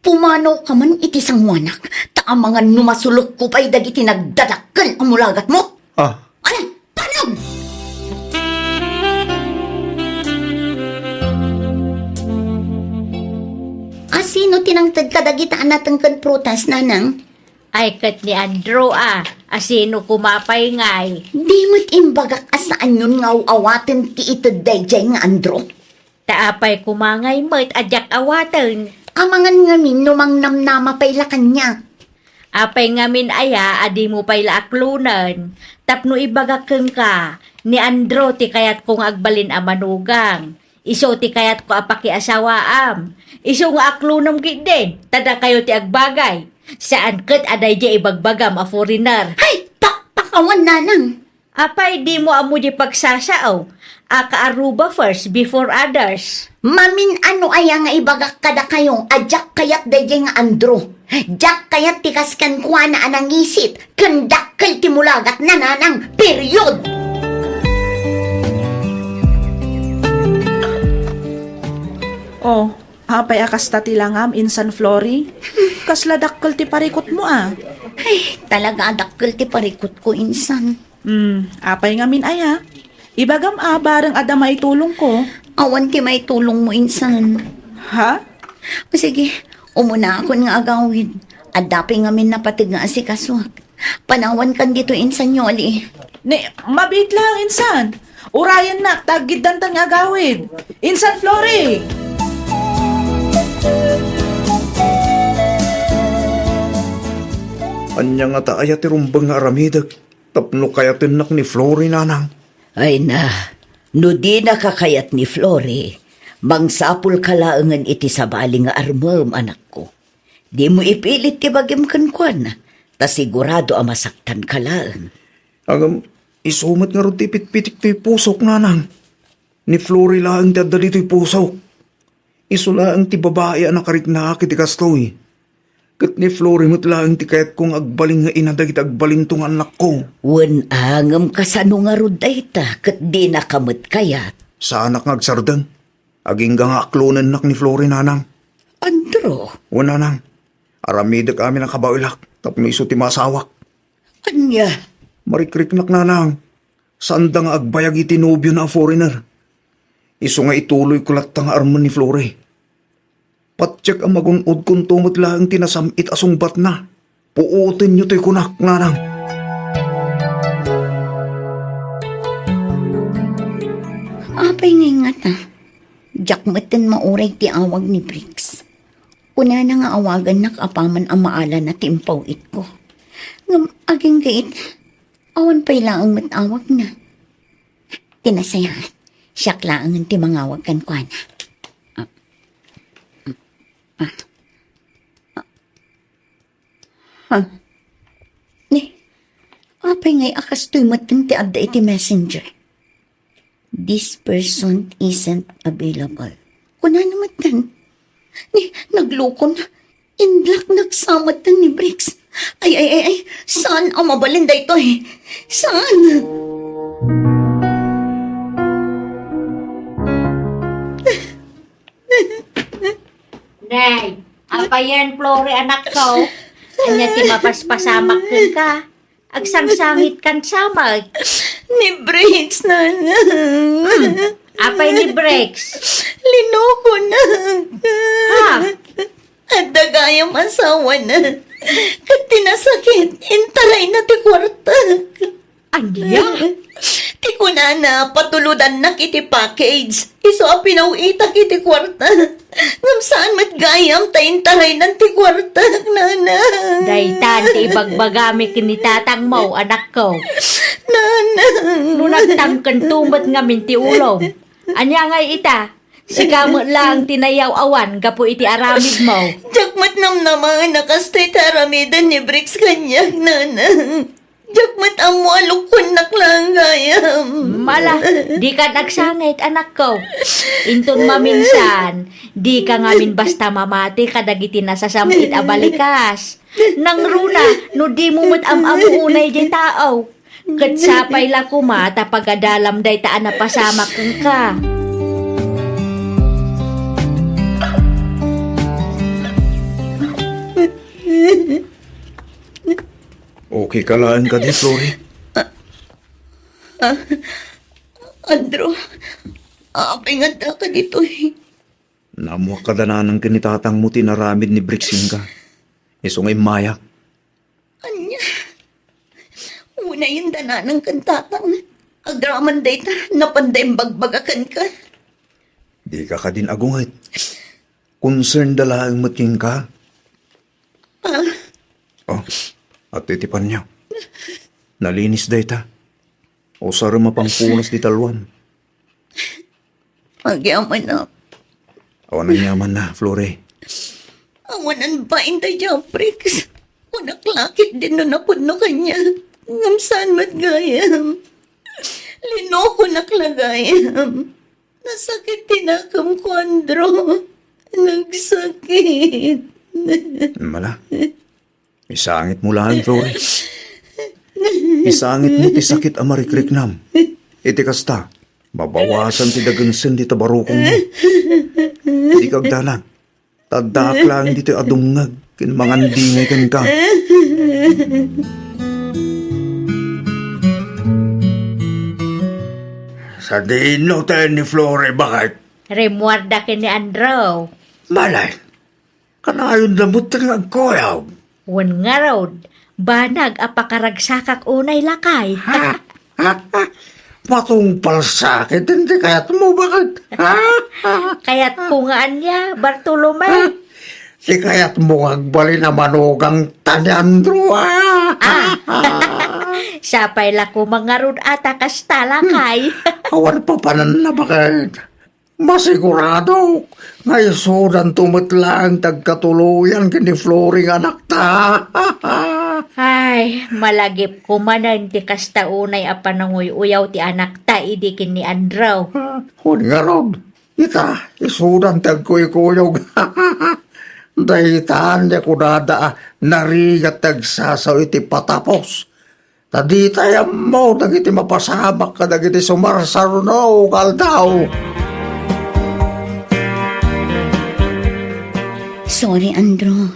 Pumanawka man iti sangoanak, ta amangan no masulekko pay dagiti nagdadakkel a mulagatmo. Ah. Ay, panem! A sino ti nangted kadagita a nateng ken prutas, nanang? Ay, ket ni Andrew a, a sino koma pay ngay? Di met imbagak a saanyon nga aw-awaten ti ited daydiay nga Andrew. Ta apay koma ngay met a diak awaten? Amangan ngamin no mangnamnama pay la kaniak. Apay ngamin aya a dimo pay la aklonen? Tapno ibagak kenka, ni Andrew ti kayatko nga agbalin a manugang. Isu ti kayatko a pakiasawaam. Isu nga aklonem ketdin, ta dakayo ti agbagay. Saan ket a daydi ibagbagam a foreigner. Hay! Pakpakawan, nanang! Apay, dimo ammo di pagsasao a ka-Aruba first before others? Mamin-ano aya nga ibagak kadakayo a diak kayat daydi nga Andrew? Diak kayat ti kas kenkuana a nangisit ken dakkel ti mulagatna, nanang. Period! Oh, apay a kasta ti langam, insan Flory? Kasla dakkel ti parikutmo a. Ay, talaga a dakkel ti parikutko, insan. Hmm, apay ngamin aya? Ibagam a bareng adda maitulongko. Awan ti maitulongmo, insan. Ha? O sige, umunaakon nga agawid. Adda pay ngamin napateg nga asikasuak. Panawankan ditoy, insan Yoli. Ne, mabiit lang, insan. Urayennak, ta aggiddantan nga agawid. Insan Flory! Ania ngata aya ti rumbeng nga aramidek tapno kayatennak ni Flory, nanang? Ay na, no dinaka kayat ni Flory, mangsapulka laengen iti sabali nga armem, anakko. Dimo ipilit ti bagim kenkuana, ta sigurado a masaktanka laeng. Ngem, isu met ngarud ti ipitpitik toy pusok, nanang. Ni Flory laeng ti adda ditoy pusok. Isu laeng ti babai a nakariknaak iti kastoy. Ket ni Flory met laeng ti kayatko nga agbalin nga ina dagiti agbalinto nga annakko. Wen a, ngem kasano ngarud dayta ket dinaka met kayat? Saanak nga agsardeng. Agingga nga aklonennak ni Flory, nanang. Andrew. Wen, nanang. Aramidek amin a kabaelak tapno isu ti maasawak. Ania? Marikriknak, nanang. Saanda nga agbayag iti nobiona a foreigner. Isu nga ituloyko latta nga armen ni Flory. Patiek a magun-odkonto met laeng ti nasam-it a sungbatna. Puotenyo toy kunak, nanang. Apay ngay ngata? Diak metten mauray ti awag ni Briggs. Kunana nga awagannak apaman a maalana ti impaw-itko. Ngem agingga ita, awan pay laeng met awagna. Ti nasayaat, siak laengen ti mangawag kenkuana. Ah. Ah. Ah. Ah. Ay, a kastoy metten ti adda iti messenger. "This person isn't available." Kunana metten. Ni, nagloko na. Indak nagsametten ni Bricks. Ay, ay, ay, ay. Saan a mabalin daytoy? Saan? Nay, apay yen, Flori, anakko? Ania ti mapaspasamak kenka? Agsangsangitkan sa met. Ni Bricks, nana. Hmm. Apay ni Bricks? Linoko na. Ha? Adda gayam asawana. Ket ti nasakit, intarayna ti kuartak. Ania? Ti kunana, patulodannak iti package. Isu a pinaw-itak iti kuarta. Ngem saan met gayam ta intaraynan ti kuartak, nana. Daytan ti ibagbagami ken ni tatangmo, anakko. Nana. No nagtangkento met ngamin ti ulom. Ania ngay ita? Sika met laeng ti nayaw-awan gapu iti aramidmo. Diak met namnama a kastoy ti aramiden ni Bricks kaniak, nana. Diak met ammo a lukkuennak laeng gayam. Mala, dikan agsangit, anakko. Inton maminsan, dika ngamin basta mamati kadagiti nasasam-it a balikas. Nangruna, no dimo met am-ammo unay diay tao. Ket sapay la koma ta pagadalam dayta a napasamak kenka. Okay ka laeng kadi, Flori? Ah, Andrew, apay nga addaka ditoy? Naammoak kada nanang ken ni tatangmo ti inaramid ni Bricks kenka. Isu nga immayak. Ania? Unayen da nanang ken tatang. Agraman dayta, napanda imbagbaga kenka. Dika kadin agunget. Concern da laeng met kenka. Ah. Oh, adtoy ti panio. Nalinis dayta. Usarem a pangpunas ti talloam. Agyamanak. Awan aniamanna, Flori. Awan bain dayta, Bricks. Kunak la ketdin no napudno kaniak. Ngem saan met gayam. Linokonak la gayam. Nasakit ti nakemko, Andrew. Nagsakit. Mala. Isangitmo laeng, Flori. Isangitmo ti sakit a marikriknam. Iti kasta, mabawasan ti dagensen dita barukongmo. Dika agdanag. Ta addaak laeng ditoy a dumngeg ken mangandingay kenka. Sadino tayo ni Flori, baket? Rimmuarda ken ni Andrew. Malay, kanayonda met nga agkuyog. Wen ngarud, banag a pakaragsakak unay, lakay. Ha? Ha? Ha? Matungpal sakit iti kayatmo, baket? Ha? Kayatko nga ania, Bartolome? Ha? Ti kayatmo nga agbalin a manugangta ni Andrew, ah? Ah. Sapay la koma ngarud a ta kasta, lakay. Awan papananna, baket? Masiguradok nga isudanto met laeng ti agkatuloyan ken ni Flori nga anakta. Ay, malagipko manen ti kasta unay a pananguy-uyaw ti anakta idi ken ni Andrew. Wen ngarud, ita, isudan ti agkuykuyog. Daytan ti kunada a narigat ti agsasao iti patapos. Ta ditay ammo dagiti mapasamak kadagiti sumarsaruno nga aldaw. Sorry, Andrew.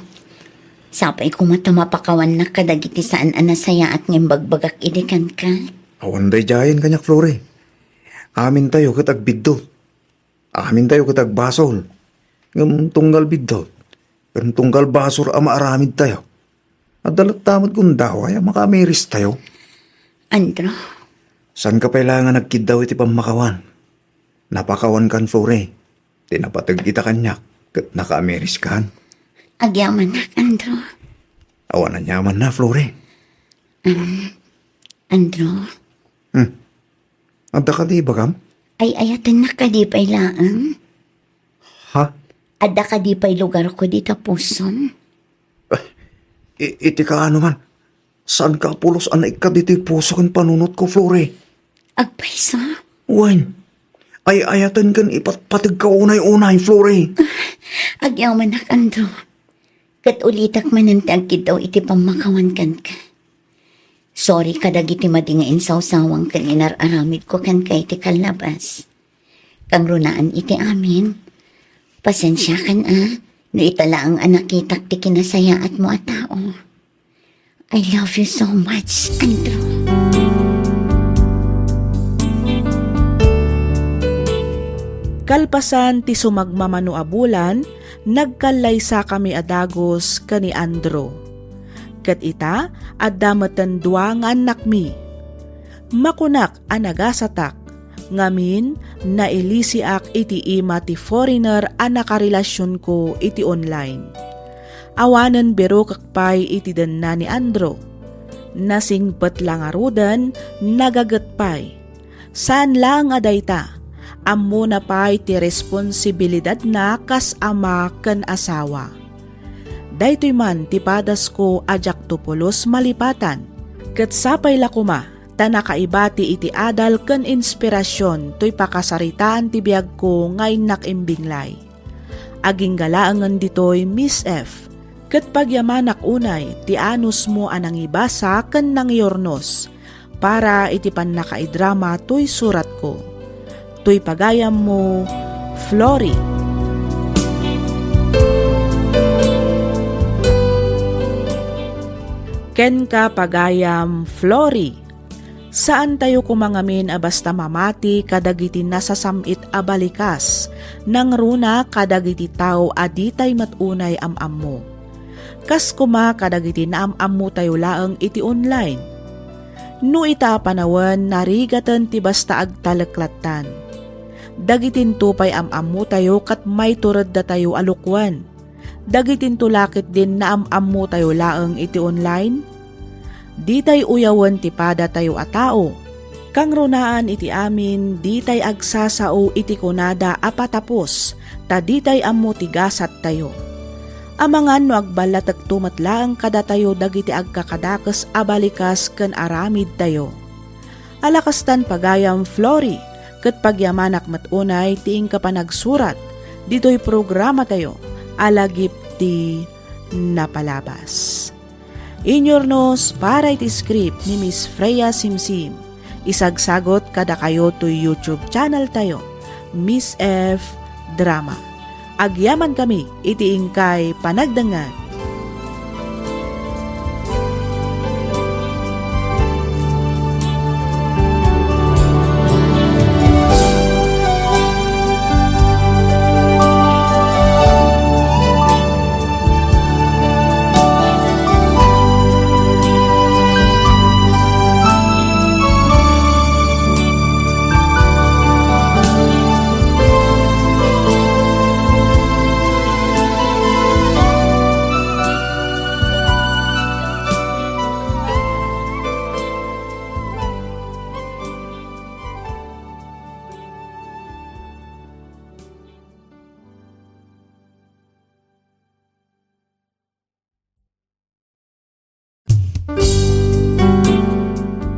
Sapay koma ta mapakawannak kadagiti saan a nasayaat nga imbagbagak idi kenka. Awan daydiayen kaniak, Flori. Amintayo ket agbiddut. Amintayo ket agbasol. Ngem tunggal biddut ken tunggal basol a maaramidtayo, adda latta met gundaway a makaamiristayo. Andrew. Saanka pay laeng a nagkiddaw iti pammakawan. Napakawankan, Flori. Ti napateg ita kaniak ket nakaamiriskan. Agyamanak, Andrew. Awan aniamanna, Flori. Um, Andrew. Hmm. Adda kadi ibagam? Ay-ayatennak kadi pay laeng? Ha? Adda kadi pay lugarko dita pusom? I-, iti kaano man? Saanka a pulos a naikkat ditoy puso ken panunotko, Flori. Agpayso? Wen, ay-ayaten ken ipatpategka unay-unay, Flori. Agyamanak, Andrew. Ket ulitak manen ti agkiddaw iti pammakawan kenka. Sorry kadagiti madi nga insawsawang ken inar-aramidko kenka iti kallabas. Kangrunaan iti amin, pasensiakan a, no ita laeng a nakitak ti kinasayaatmo a tao. I love you so much, Andrew. Kalpasan ti sumagmamano a bulan, nagkallaysakami a dagus ken ni Andrew. Ket ita, adda metten dua nga annakmi. Makunak a nagasatak, ngamin, nailisiak iti ima ti foreigner a nakarelasionko iti online. Awanen birokek pay iti denna ni Andrew. Nasingpet la ngaruden, nagaget pay. Saan laeng a dayta, ammona pay ti responsibilidadna kas ama ken asawa. Daytoy man ti padasko a diakto pulos malipatan, ket sapay la koma ta nakaibati iti adal ken inspirasion toy pakasaritaan ti biagko nga innak imbinglay. Agingga laengen ditoy, Miss F, ket pagyamanak unay ti anusmo a nangibasa ken nangiurnos para iti pannakaidrama toy suratko. Toy pagayammo, Flori. Kenka, pagayam Flori. Saantayo koma ngamin a basta mamati kadagiti nasasam-it a balikas, nangruna kadagiti tao a ditay met unay am-ammo. Kas koma kadagiti naam-ammotayo laeng iti online. No ita a panawen, narigaten ti basta agtalek lattan. Dagitinto pay am-ammotayo ket maitureddatayo a lukoen. Dagitinto la ketdin naam-ammotayo laeng iti online. Ditay uyawen ti padatayo a tao. Kangrunaan iti amin, ditay agsasao iti kunada a patapos, ta ditay ammo ti gasattayo. Amangan no agballatekto met laeng kadatayo dagiti agkakadakes a balikas ken aramidtayo. Ala kastan, pagayam Flori, ket pagyamanak met unay ti inka panagsurat ditoy programatayo a Lagip ti Napalabas. Inyurnos para iti script ni Miss Freya Simsim. Isagsagot kadakayo toy YouTube channel tayo, Miss F Drama. Agyamankami iti inkay panagdengngeg.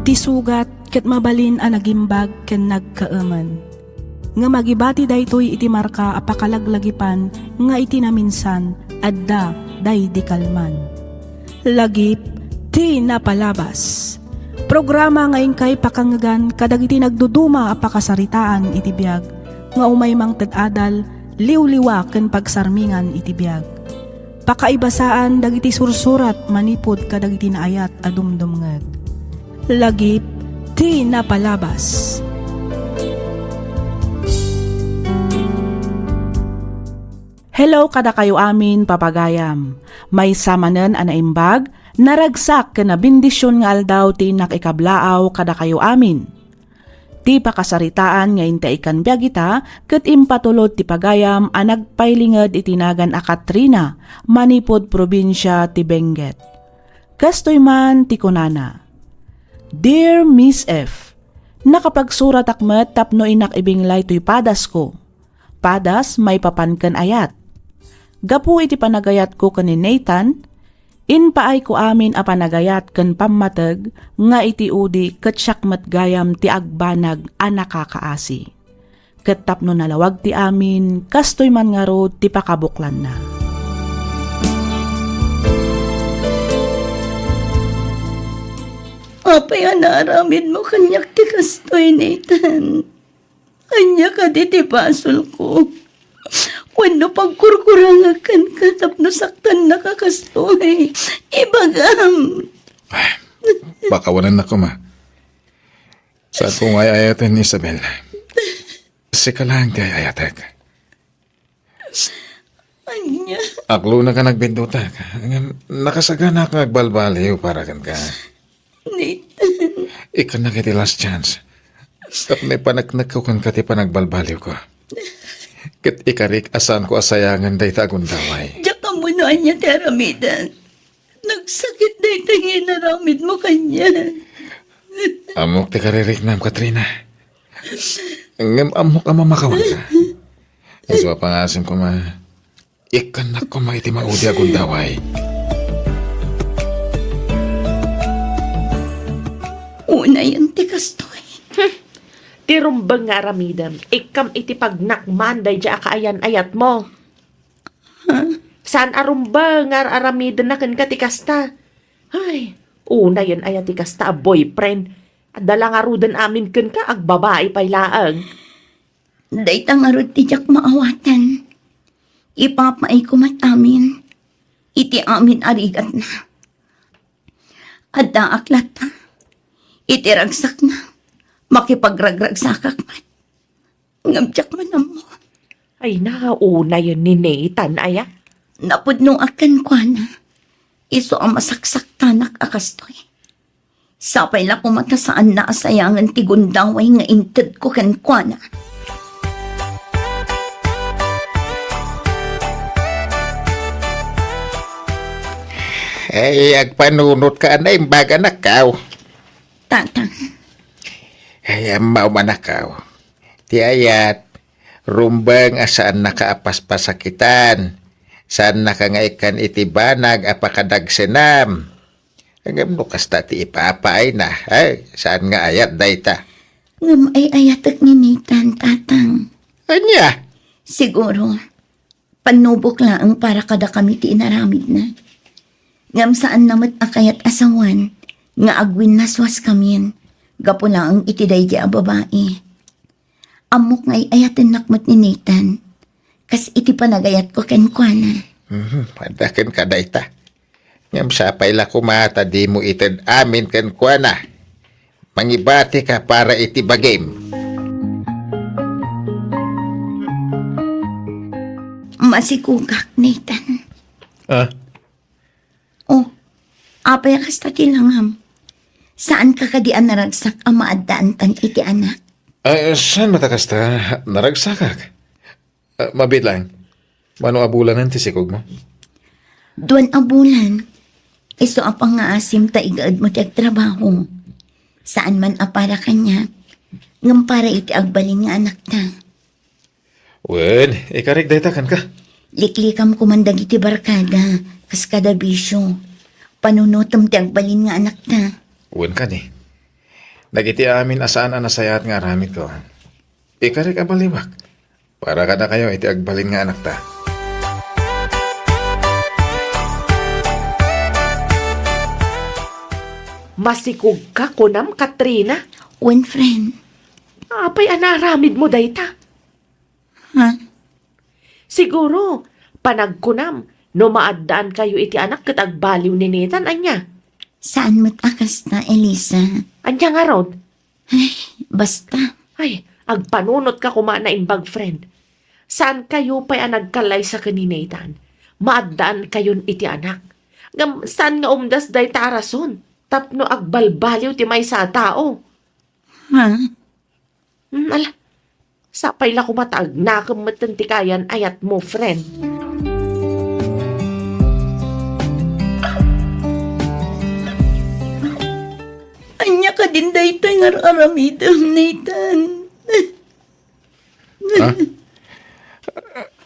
Ti sugat ket mabalin a nagimbag ken nagkaemen. Ngem agibati daytoy iti marka a pakalaglagipan nga iti naminsan, adda daydi kalman. Lagip ti Napalabas. Programa nga inkay pakangngegan kadagiti nagduduma a pakasaritaan iti biag nga umay mangted adal, liwliwa ken pagsarmingan iti biag. Pakaibasaan dagiti sursurat manipud kadagiti naayat a dumdumngeg. Lagip ti Napalabas. Hello kadakayo amin, papagayam. Maysa manen a naimbag, naragsak ken nabendision nga aldaw ti innak ikablaaw kadakayo amin. Ti pakasaritaan nga intay ikkan biag ita ket impatulod ti pagayam a nagpailinged iti nagan a Katrina manipud probinsia ti Benguet. Kastoy man ti kunana, "Dear Miss F, nakapagsuratak met tapno innak ibinglay toy padasko. Padas maipapan ken ayat. Gapu iti panagayatko ken ni Nathan, Impaayko amin a panagayat ken pammateg nga iti udi ket siak met gayam ti agbanag a nakakaasi. Ket tapno nalawag ti amin, kastoy man ngarud ti pakabuklanna. Apay a naaramidmo kaniak ti kastoy, Nathan? Ania kadi ti basolko? Wenno pagkurkurangak kenka tapno saktannaka kastoy? Ibagam. Ay, pakawanennak koma. Saanko nga ay-ayaten, Isabel. Sika laeng ti ay-ayatek. Ania? Aklonaka nga agbiddutak. Ngem nakasaganaak nga agbalbaliw para kenka. Nathan. Ikkannak iti last chance. Tapno ipaneknekko kenka ti panagbalbaliwko. Ket ikarik a saanko a sayangen dayta a gundaway. Diak ammo no ania ti aramidek. Nagsakit daytoy nga inaramidmo kaniak. Ammok ti kaririknam, Katrina. Ngem ammok a mamakawanka. Isu a pangasim koma, ikkannak koma iti maudi a gundaway. Unayen ti kastoy. Hmm. Ti rumbeng nga aramidem, ikkam iti pagnakman daydiay a kaayan-ayatmo. Saan a rumbeng nga ar-aramidenna kenka ti kasta? Ay, unayen aya ti kasta a boyfriend? Adda la ngaruden amin kenka, agbabai pay laeng. Dayta ngarud ti diak maawaten. Ipapaayko met amin iti amin a rigatna. Addaak latta iti ragsakna, makipagragragsakak met. Ngem diak man ammo. Ay, naunayen ni Nathan aya? Napudnoak kenkuana. Isu a masaksaktanak a kastoy. Sapay la koma ta saanna a sayangen ti gundaway nga intedko kenkuana. Ay, agpanunotka a naimbag, anakkaw. Tatang. Ay, ammaw, anakkaw. Ti ayat, rumbeng a saannaka a paspasakitan. Saannaka nga ikkan iti banag a pakadagsenam. Ngem no kasta ti ipapaayna, ay, saan nga ayat dayta? Ngem ay-ayatek ni Nathan, Tatang. Ania? Siguro, pannubok laeng para kadakami ti inaramidna. Ngem saanna met a kayat a sawen nga agwinnaswaskamin gapu laeng iti daydiay a babai. Ammok nga ay-ayatennak met ni Nathan, kas iti panagayatko kenkuana. Mhm, adda kenka dayta. Ngem sapay la koma ta dimo ited amin kenkuana. Mangibatika para iti bagim. Masikogak, Nathan. Ah? Oh, apay a kasta ti langam? Saanka kadi a naragsak a maaddaantan iti anak? Ah, saan met a kasta? Naragsakak. Ah, mabiit laeng. Mano a bulanen ti sikogmo? Duan a bulan. Isu a pangngaasim ta igaedmo ti agtrabaho. Saan man a para kaniak, ngem para iti agbalin nga anakta. Wen, ikarik dayta kenka. Liklikam koman dagiti barkada, kas kada bisio. Panunotem ti agbalin nga anakta. Wen kadi. Dagiti amin a saan a nasayaat nga aramidko, ikarik a baliwak para kadakayo iti agbalin nga anakta. Masikogka, kunam, Katrina? Wen, friend. Apay a naaramidmo dayta? Ha? Siguro, panagkunam, no maaddaankayo iti anak ket agbaliw ni Nathan, ania? Saan met a kasta, Elisa. Ania ngarud? Ay, basta. Ay, agpanunotka koma a naimbag, friend. Saankayo pay a nagkallaysa ken ni Nathan. Maaddaankayon iti anak. Ngem saan nga umdas dayta a rason tapno agbalbaliw ti maysa a tao? Ha? Hmm, ala, sapay la koma ta agnakem metten ti kaayan-ayatmo, friend. Ania kadin daytoy nga ar-aramidem, Nathan? Ha?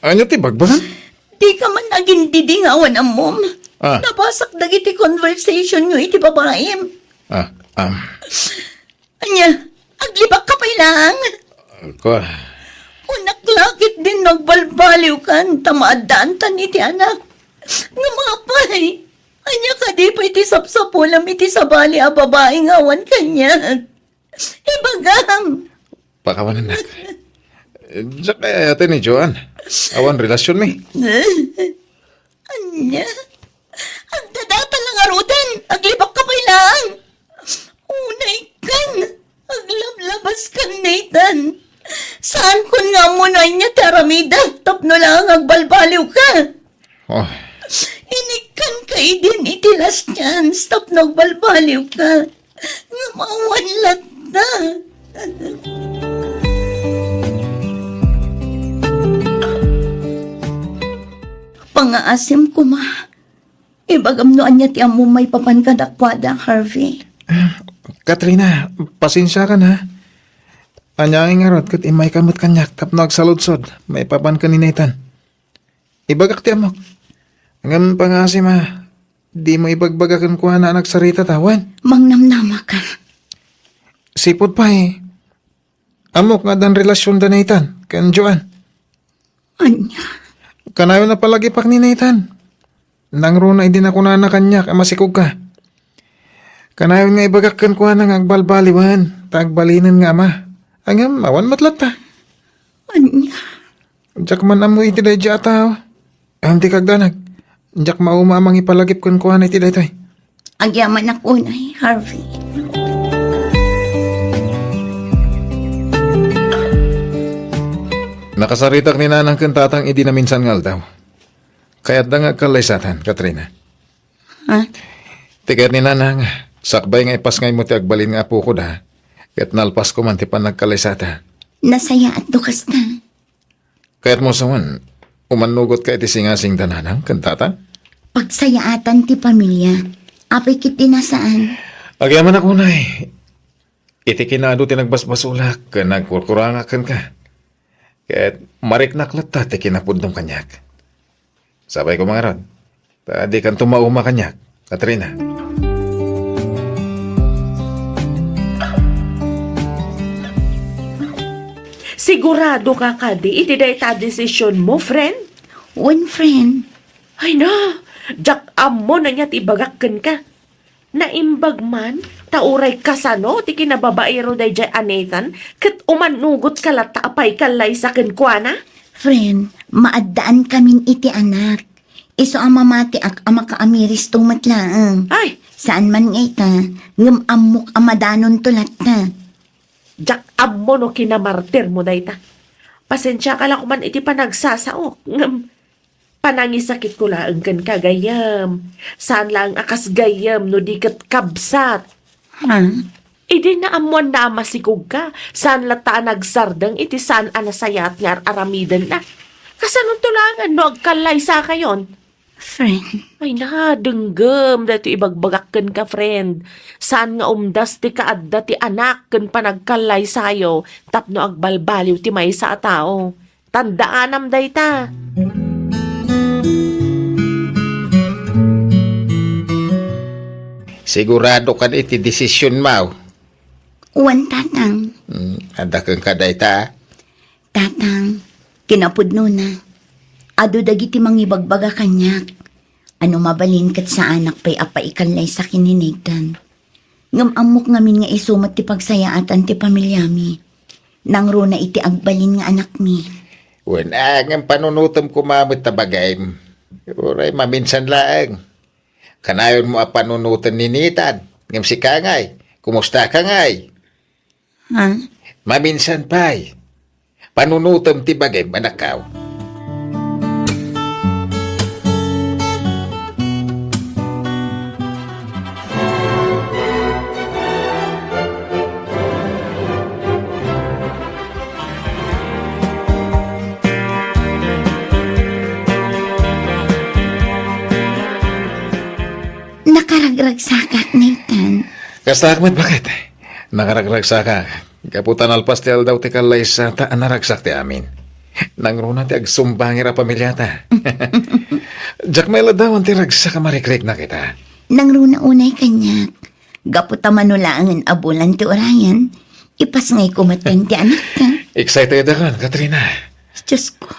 Ania ti bagbagam? Dika man agindidi nga awan ammom. Ah. Nabasak dagiti conversationyo iti babaim. Ah, um. Ania, aglibakka pay laeng? Kua. Kunak la ket din no agbalbaliwkan ta maaddaantan iti anak. Ngem apay, ania kadi pay ti sapsapulem iti sabali a babai nga awan kaniak? Ibagam. Pakawanennak. Diak kayat ni Joan. Awan relasionmi. Ania? Agdadata la ngaruden, aglibakka pay laeng. Unaykan, aglablabaskan, Nathan. Saankon nga ammo no ania ti aramidek tapno laeng agbalbaliwka. Oh. Inikkanka idin iti last chance tapno agbalbaliwka. Ngem awan latta. Pangaasim koma. Ibagam no ania ti ammom maipapan kadakuada, Harvey. Katrina, pasensiakan, ha? Ania ngay ngarud ket immayka met kaniak tapno agsaludsod maipapan ken ni Nathan. Ibagak ti ammok. Ngem pangaasim a, dimo ibagbaga kenkuana a nagsaritata, wen? Mangnamnamaka. Sipud pay, ammok nga addan relasionda ni Nathan ken Joan. Ania? Kanayon a palagipak ni Nathan. Nangruna idi nakunana kaniak a masikogka. Kanayon nga ibagak kenkuana nga agbalbaliwen ta agbalinen nga ama. Ngem awan met latta. Ania? Diak man ammo iti daydiay a tao. Awan ti kagdanag. Diak mauma a mangipalagip kenkuana iti daytoy. Agyamanak unay, Harvey. Nakasaritak ni Nanang ken Tatang idi naminsan nga aldaw. Kayatda nga agkallaysatan, Katrina. Ha? Ti kayat ni Nanang, sakbay nga ipasngaymo ti agbalin nga apokoda, ket nalpasko man ti panagkallaysata. Nasayaatto kasta. Kayatmo sa man, umannugotka iti singasingda Nanang ken Tatang? Pagsayaatan ti pamilia. Apay ket di nasaan? Agyamanak unay, iti kinaadu ti nagbasbasolak ken nagkurkurangak kenka. Ket mariknak latta ti kinapudnom kaniak. Sapay koma ngarud, ta dikanto mauma kaniak, Katrina. Siguradoka kadi iti dayta a desisionmo, friend? Wen, friend. Ay na, diak ammo no ania ti ibagak kenka. Naimbag man, ta uray kasano ti kinababaero daydiay a Nathan, ket umannugotka latta a paikallaysa kenkuana? Friend, maaddaankamin iti anak. Isu a mamatiak a makaamiristo met laeng. Ay! Saan man nga ita, ngem ammok a madanonto latta. Diak ammo no kinamartirmo dayta. Pasensiaka la koman iti panagsasaok, ngem panangisakitko laeng kenka, gayyem. Saan laeng a kas gayyem no di ket kabsat. Ha? Idi naammoanna a masikogka, saan latta a nagsardeng iti saan a nasayaat nga ar-aramidenna. Kasanonto laengen no agkallaysakayon? Friend. Ay na, denggem daytoy ibagbagak kenka, friend. Saan nga umdas ti kaadda ti anak ken panagkallaysayo tapno agbalbaliw ti maysa a tao. Tandaanam dayta. Sigurado kadi iti desisionmo? Wen, Tatang. Hmm, adda kenka dayta? Tatang, kinapudnona, adu dagiti mangibagbaga kaniak a no mabalin ket saanak pay a paikallaysa ken ni Nathan. Ngem ammok ngamin nga isu met ti pagsayaatan ti pamiliami. Nangruna iti agbalin nga anakmi. Wen, a, ngem panunotem koma met ta bagim. Uray maminsan laeng. Kanayonmo a panunoten ni Nathan, ngem sika ngay, kumustaka ngay? Ha? Maminsan pay, panunotem ti bagim, anakko. Nakaragragsakak, Nathan. Kastaak met, baket. Nakaragragsakak. Gapu ta nalpas ti aldaw ti kallaysata a naragsak ti amin. Nangruna ti agsumbangir a pamiliata. Diak met ladawan ti ragsak a marikriknak ita. Nangruna unay kaniak. Gapu ta mano laengen a bulan ti urayen, ipasngayko metten ti anakta. Excited ako, Katrina. Diyos ko,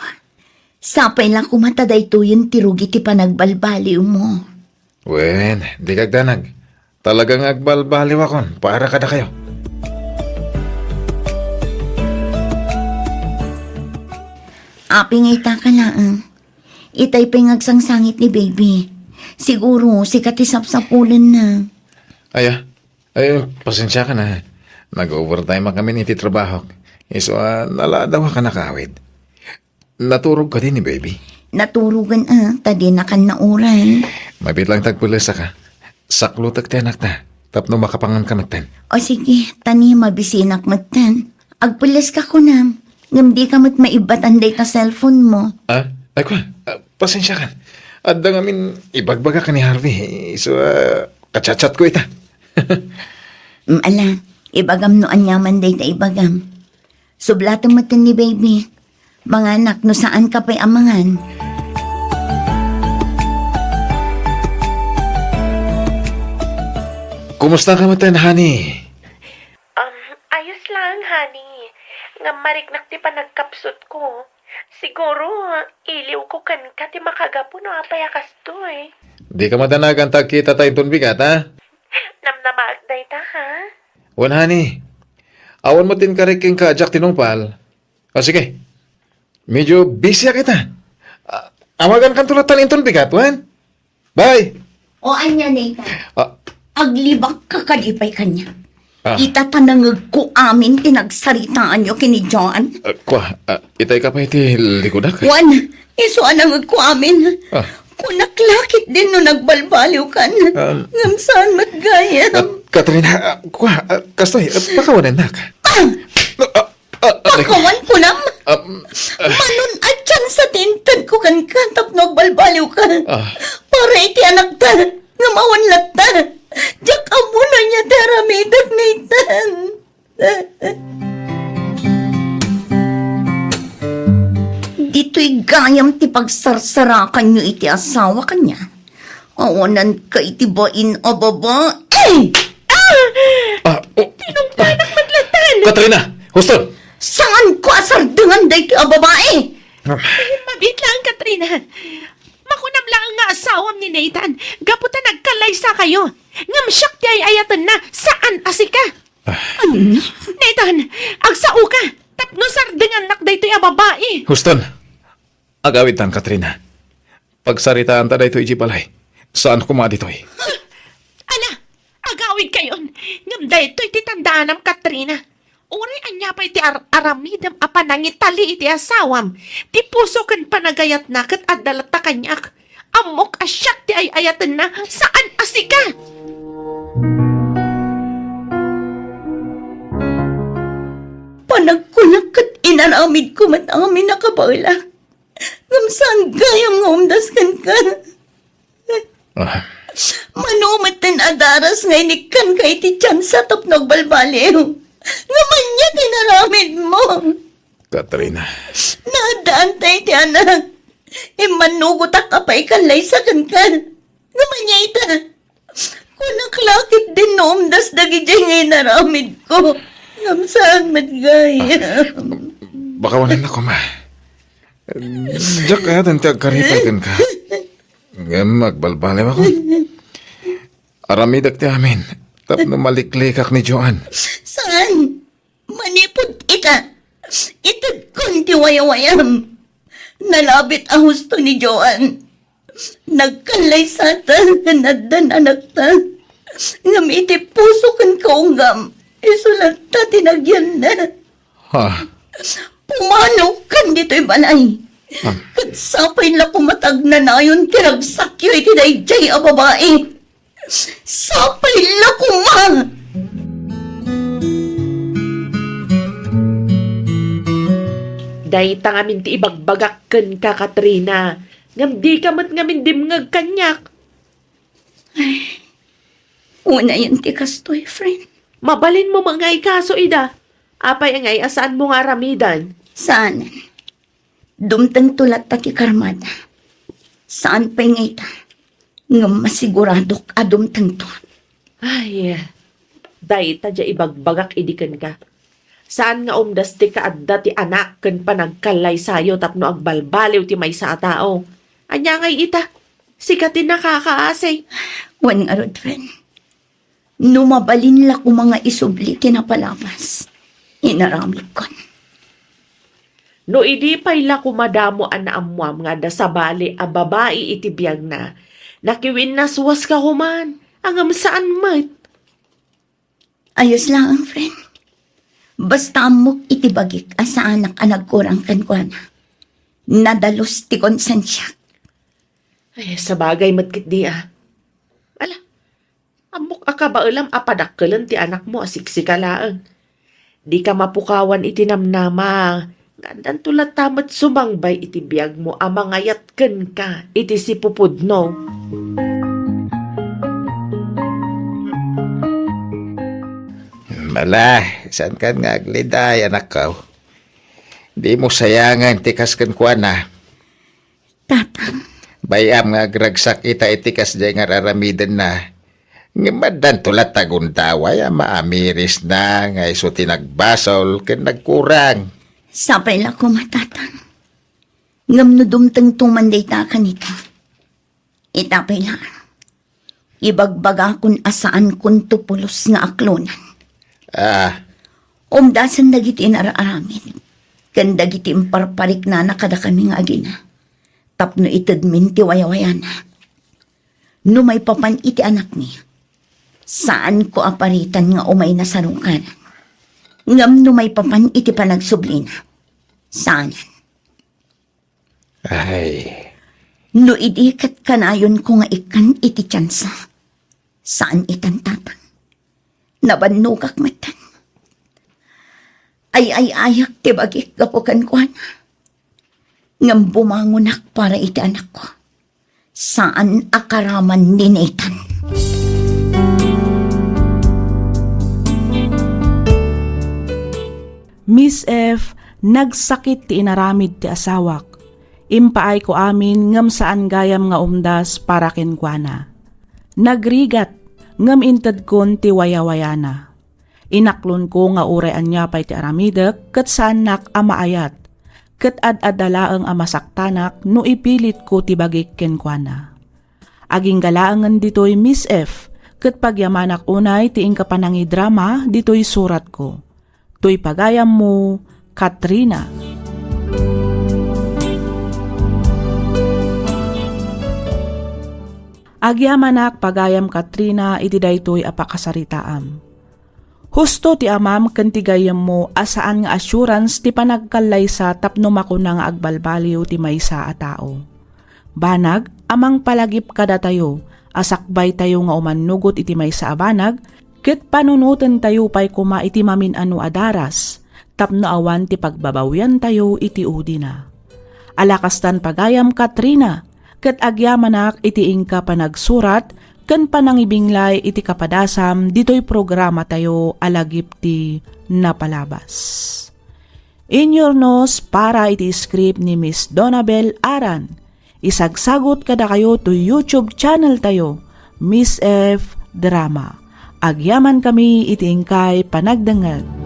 sapay la koma ta daytoyen ti rugi ti panagbalbaliwmo. Wen, dika agdanag. Talaga nga agbalbaliwakon para kadakayo. Apay nga ita ka laeng. Itay pay nga agsangsangit ni baby. Siguro, sika ti sapsapulenna. Aya, ay, pasensiakan a. Nag-overtime kami iti trabahok. Isu a, naladaw a nakawid. Naturog kadi ni baby? Naturogen a, ta dinakan nauray. Mabiit laeng ta agpellesak a. Saklutek ti anakta, tapno makapangan ka metten. O sige, ta ni mabisinak metten. Agpelleska kunam, ngem dika met maibbatan dayta cellphone mo. Ah, ay kua, ah, pasensiakan. Adda ngamin ibagbagak ken ni Harvey, isu a, kachatchatko ita. Mm, ala, ibagam no aniaman dayta ibagam. Sublatem metten ni baby. Manganak no saanka pay a mangan. Kumusta ka metten, honey? Um, ayos lang, honey. Ngem mariknak ti panagkapsutko. Siguro, iliwko kenka ti makagapu no apay a kastoy. Dika madanagan ta agkitata inton bigat, ha? Namnamaek dayta, ha? Wen, honey. Awan met ti inkarik kenka a diak tinungpal. O, sige. Medyo busy ak ita. Ah, awagankanto latta inton bigat, wen? Bye! O, ania, Nathan? Ah. Aglibakka kadi pay kaniak. Ah. Ita ta nangegko amin ti nagsaritaanyo ken ni Joan. Ah, kua, ah, itay ka pay ti likudak? Wen, isu a nangegko amin. Ah. Kunak la ketdin no nagbalbaliwkan. Ah. Ngem saan met gayam. Ah, Katrina, ah, kua, ah, kastoy, ah, pakawanennak. Ah! No, ah, Ah, aray ko. Pakawan kunam. Um, ah. Manon a tsansa ti intedko kenka tapno agbalbaliwka. Ah. Para iti anakta, ngem awan latta. Diak ammo no ania ti aramidek, Nathan. Ditoy gayam ti pagsarsarakanyo iti asawa kaniak. Awananka iti bain a babai. Ah! Ah, oh. Tinungpanak met latta. Katrina! Huston! Saanko a sardengan daytoy a babai! Ah. Eh, mabiit laeng, Katrina. Makunam laeng nga asawam ni Nathan, gapu ta nagkallaysakayo. Ngem siak ti ay-ayatenna, saan a sika. Ah. Ania? Nathan, agsaoka, tapno sardengannak daytoy a babai. Huston! Agawidtan, Katrina. Pagsaritaanta daytoy idiay balay. Saan koma ditoy. Ala, agawidkayon. Ngem daytoy ti tandaanam, Katrina. Uray ania pay ti ar-, aramidem a panangitali iti asawam, ti puso ken panagayatna ket adda latta kaniak. Ammok a siak ti ay-ayatenna, saan a sika. Panagkunak ket inaramidko met amin a kabaelak. Ngem saan gayam nga umdas kenka. Ah. Mano metten a daras nga inikkanka iti tiansa tapno agbalbaliw. Ngem ania ti inaramidmo? Katrina. Naaddaanta iti anak. Immannugotak a paikallaysa kenka. Ngem ania ita? Kunak la ketdin no umdas dagidiay nga inaramidko. Ngem saan met gayam. Pakawanennak koma. Diak ayaten ti agkaripay kenka. Ngem agbalbaliwakon. Aramidek ti amin tapno maliklikak ni Joan. Saan? Manipud ita, itedkon ti wayawayam. Nalabit a husto ni Joan. Nagkallaysata ken addan anakta. Ngem iti puso ken kaunggam, isu latta ti nagyanna. Ha? Pumanokan ditoy balay. Ha? Ket sapay la koma ta agnanayon ti ragsakyo iti daydiay a babai. Sapay la koma! Dayta ngamin ti ibagbagak kenka, Katrina, ngem dika met ngamin dimngeg kaniak. Ay, unayen ti kastoy, friend. Mabalinmo met nga ikaso ida. Apay ngay a saanmo nga aramidan? Saanen. Dumtengto latta ti karmada. Saan pay nga ita, ngem masiguradok a dumtengto. Ay, dayta diay ibagbagak idi kenka. Saan nga umdas ti kaadda ti anak ken panagkallaysayo tapno agbalbaliw ti maysa a tao. Ania ngay ita? Sika ti nakakaasi. Wen ngarud, friend. No mabalin la koma nga isubli ti napalabas, inaramidkon. No idi pay la koma damo a naammoam nga adda sabali a babai iti biagna, nakiwinnaswaska koman, ngem saan met. Ayos laeng, friend. Basta ammok iti bagik a saanak a nagkurang kenkuana. Nadalus ti konsensiak. Ay, sabagay met ketdi a. Ala, ammok a kabaelam a padakkelen ti anakmo a siksika laeng. Dika mapukawan iti namnama nga addanto latta met sumangbay iti biagmo a mangayat kenka iti sipupudno. Ala, saankan nga agliday, anakko. Dimo sayangen ti kas kenkuana. Tatang. Bay-am nga agragsak ita iti kasdiay nga ar-aramidenna. Ngem addanto latta gundaway a maamirisna nga isu ti nagbasol ken nagkurang. Sapay la koma, Tatang. Ngem no dumtengto man dayta a kanita, ita pay la. Ibagbagakon a saankonto pulos nga aklonan. Ah. Umdasen dagiti inar-aramid ken dagiti imparpariknana kadakami nga agina tapno itedmin ti wayawayana. No maipapan iti anakmi, saanko a paritan nga umayna sarungkanan. Ngem no maipapan iti panagsublina, saanen. Ay. No idi ket kanayonko nga ikkan iti tiansa, saan itan, Tatang. Nabannogak metten. Ay-ay-ayak ti bagik gapu kenkuana. Ngem bumangonak para iti anakko. Saan a karaman ni Nathan. Miss F, nagsakit ti inaramid ti asawak. Impaayko amin ngem saan gayam nga umdas para kenkuana. Nagrigat ngem intedkon ti wayawayana. Inaklonko nga uray ania pay ti aramidek ket saannak a maayat, ket ad-adda laeng a masaktanak no ipilitko ti bagik kenkuana. Agingga laengen ditoy, Miss F, ket pagyamanak unay ti inka panangidrama ditoy suratko. Toy pagayammo, Katrina. Agyamanak pagayam, Katrina, iti daytoy a pakasaritaam. Husto ti amam ken ti gayyemmo a saan nga assurance ti panagkallaysa tapno makuna nga agbalbaliw ti maysa a tao. Banag a mangpalagip kadatayo a sakbaytayo nga umannugot iti maysa a banag ket panunotentayo pay koma iti mamin-ano a daras tapno awan ti pagbabawiantayo iti udina. Ala kastan pagayam, Katrina, ket agyamanak iti inka panagsurat ken panangibinglay iti kapadasam ditoy programatayo a Lagip ti Napalabas. Inyurnos para iti script ni Miss Donabel Aran. Isagsagut kadakayo toy YouTube channel tayo, Miss F Drama. Agyaman kami iti inkay panagdengngeg.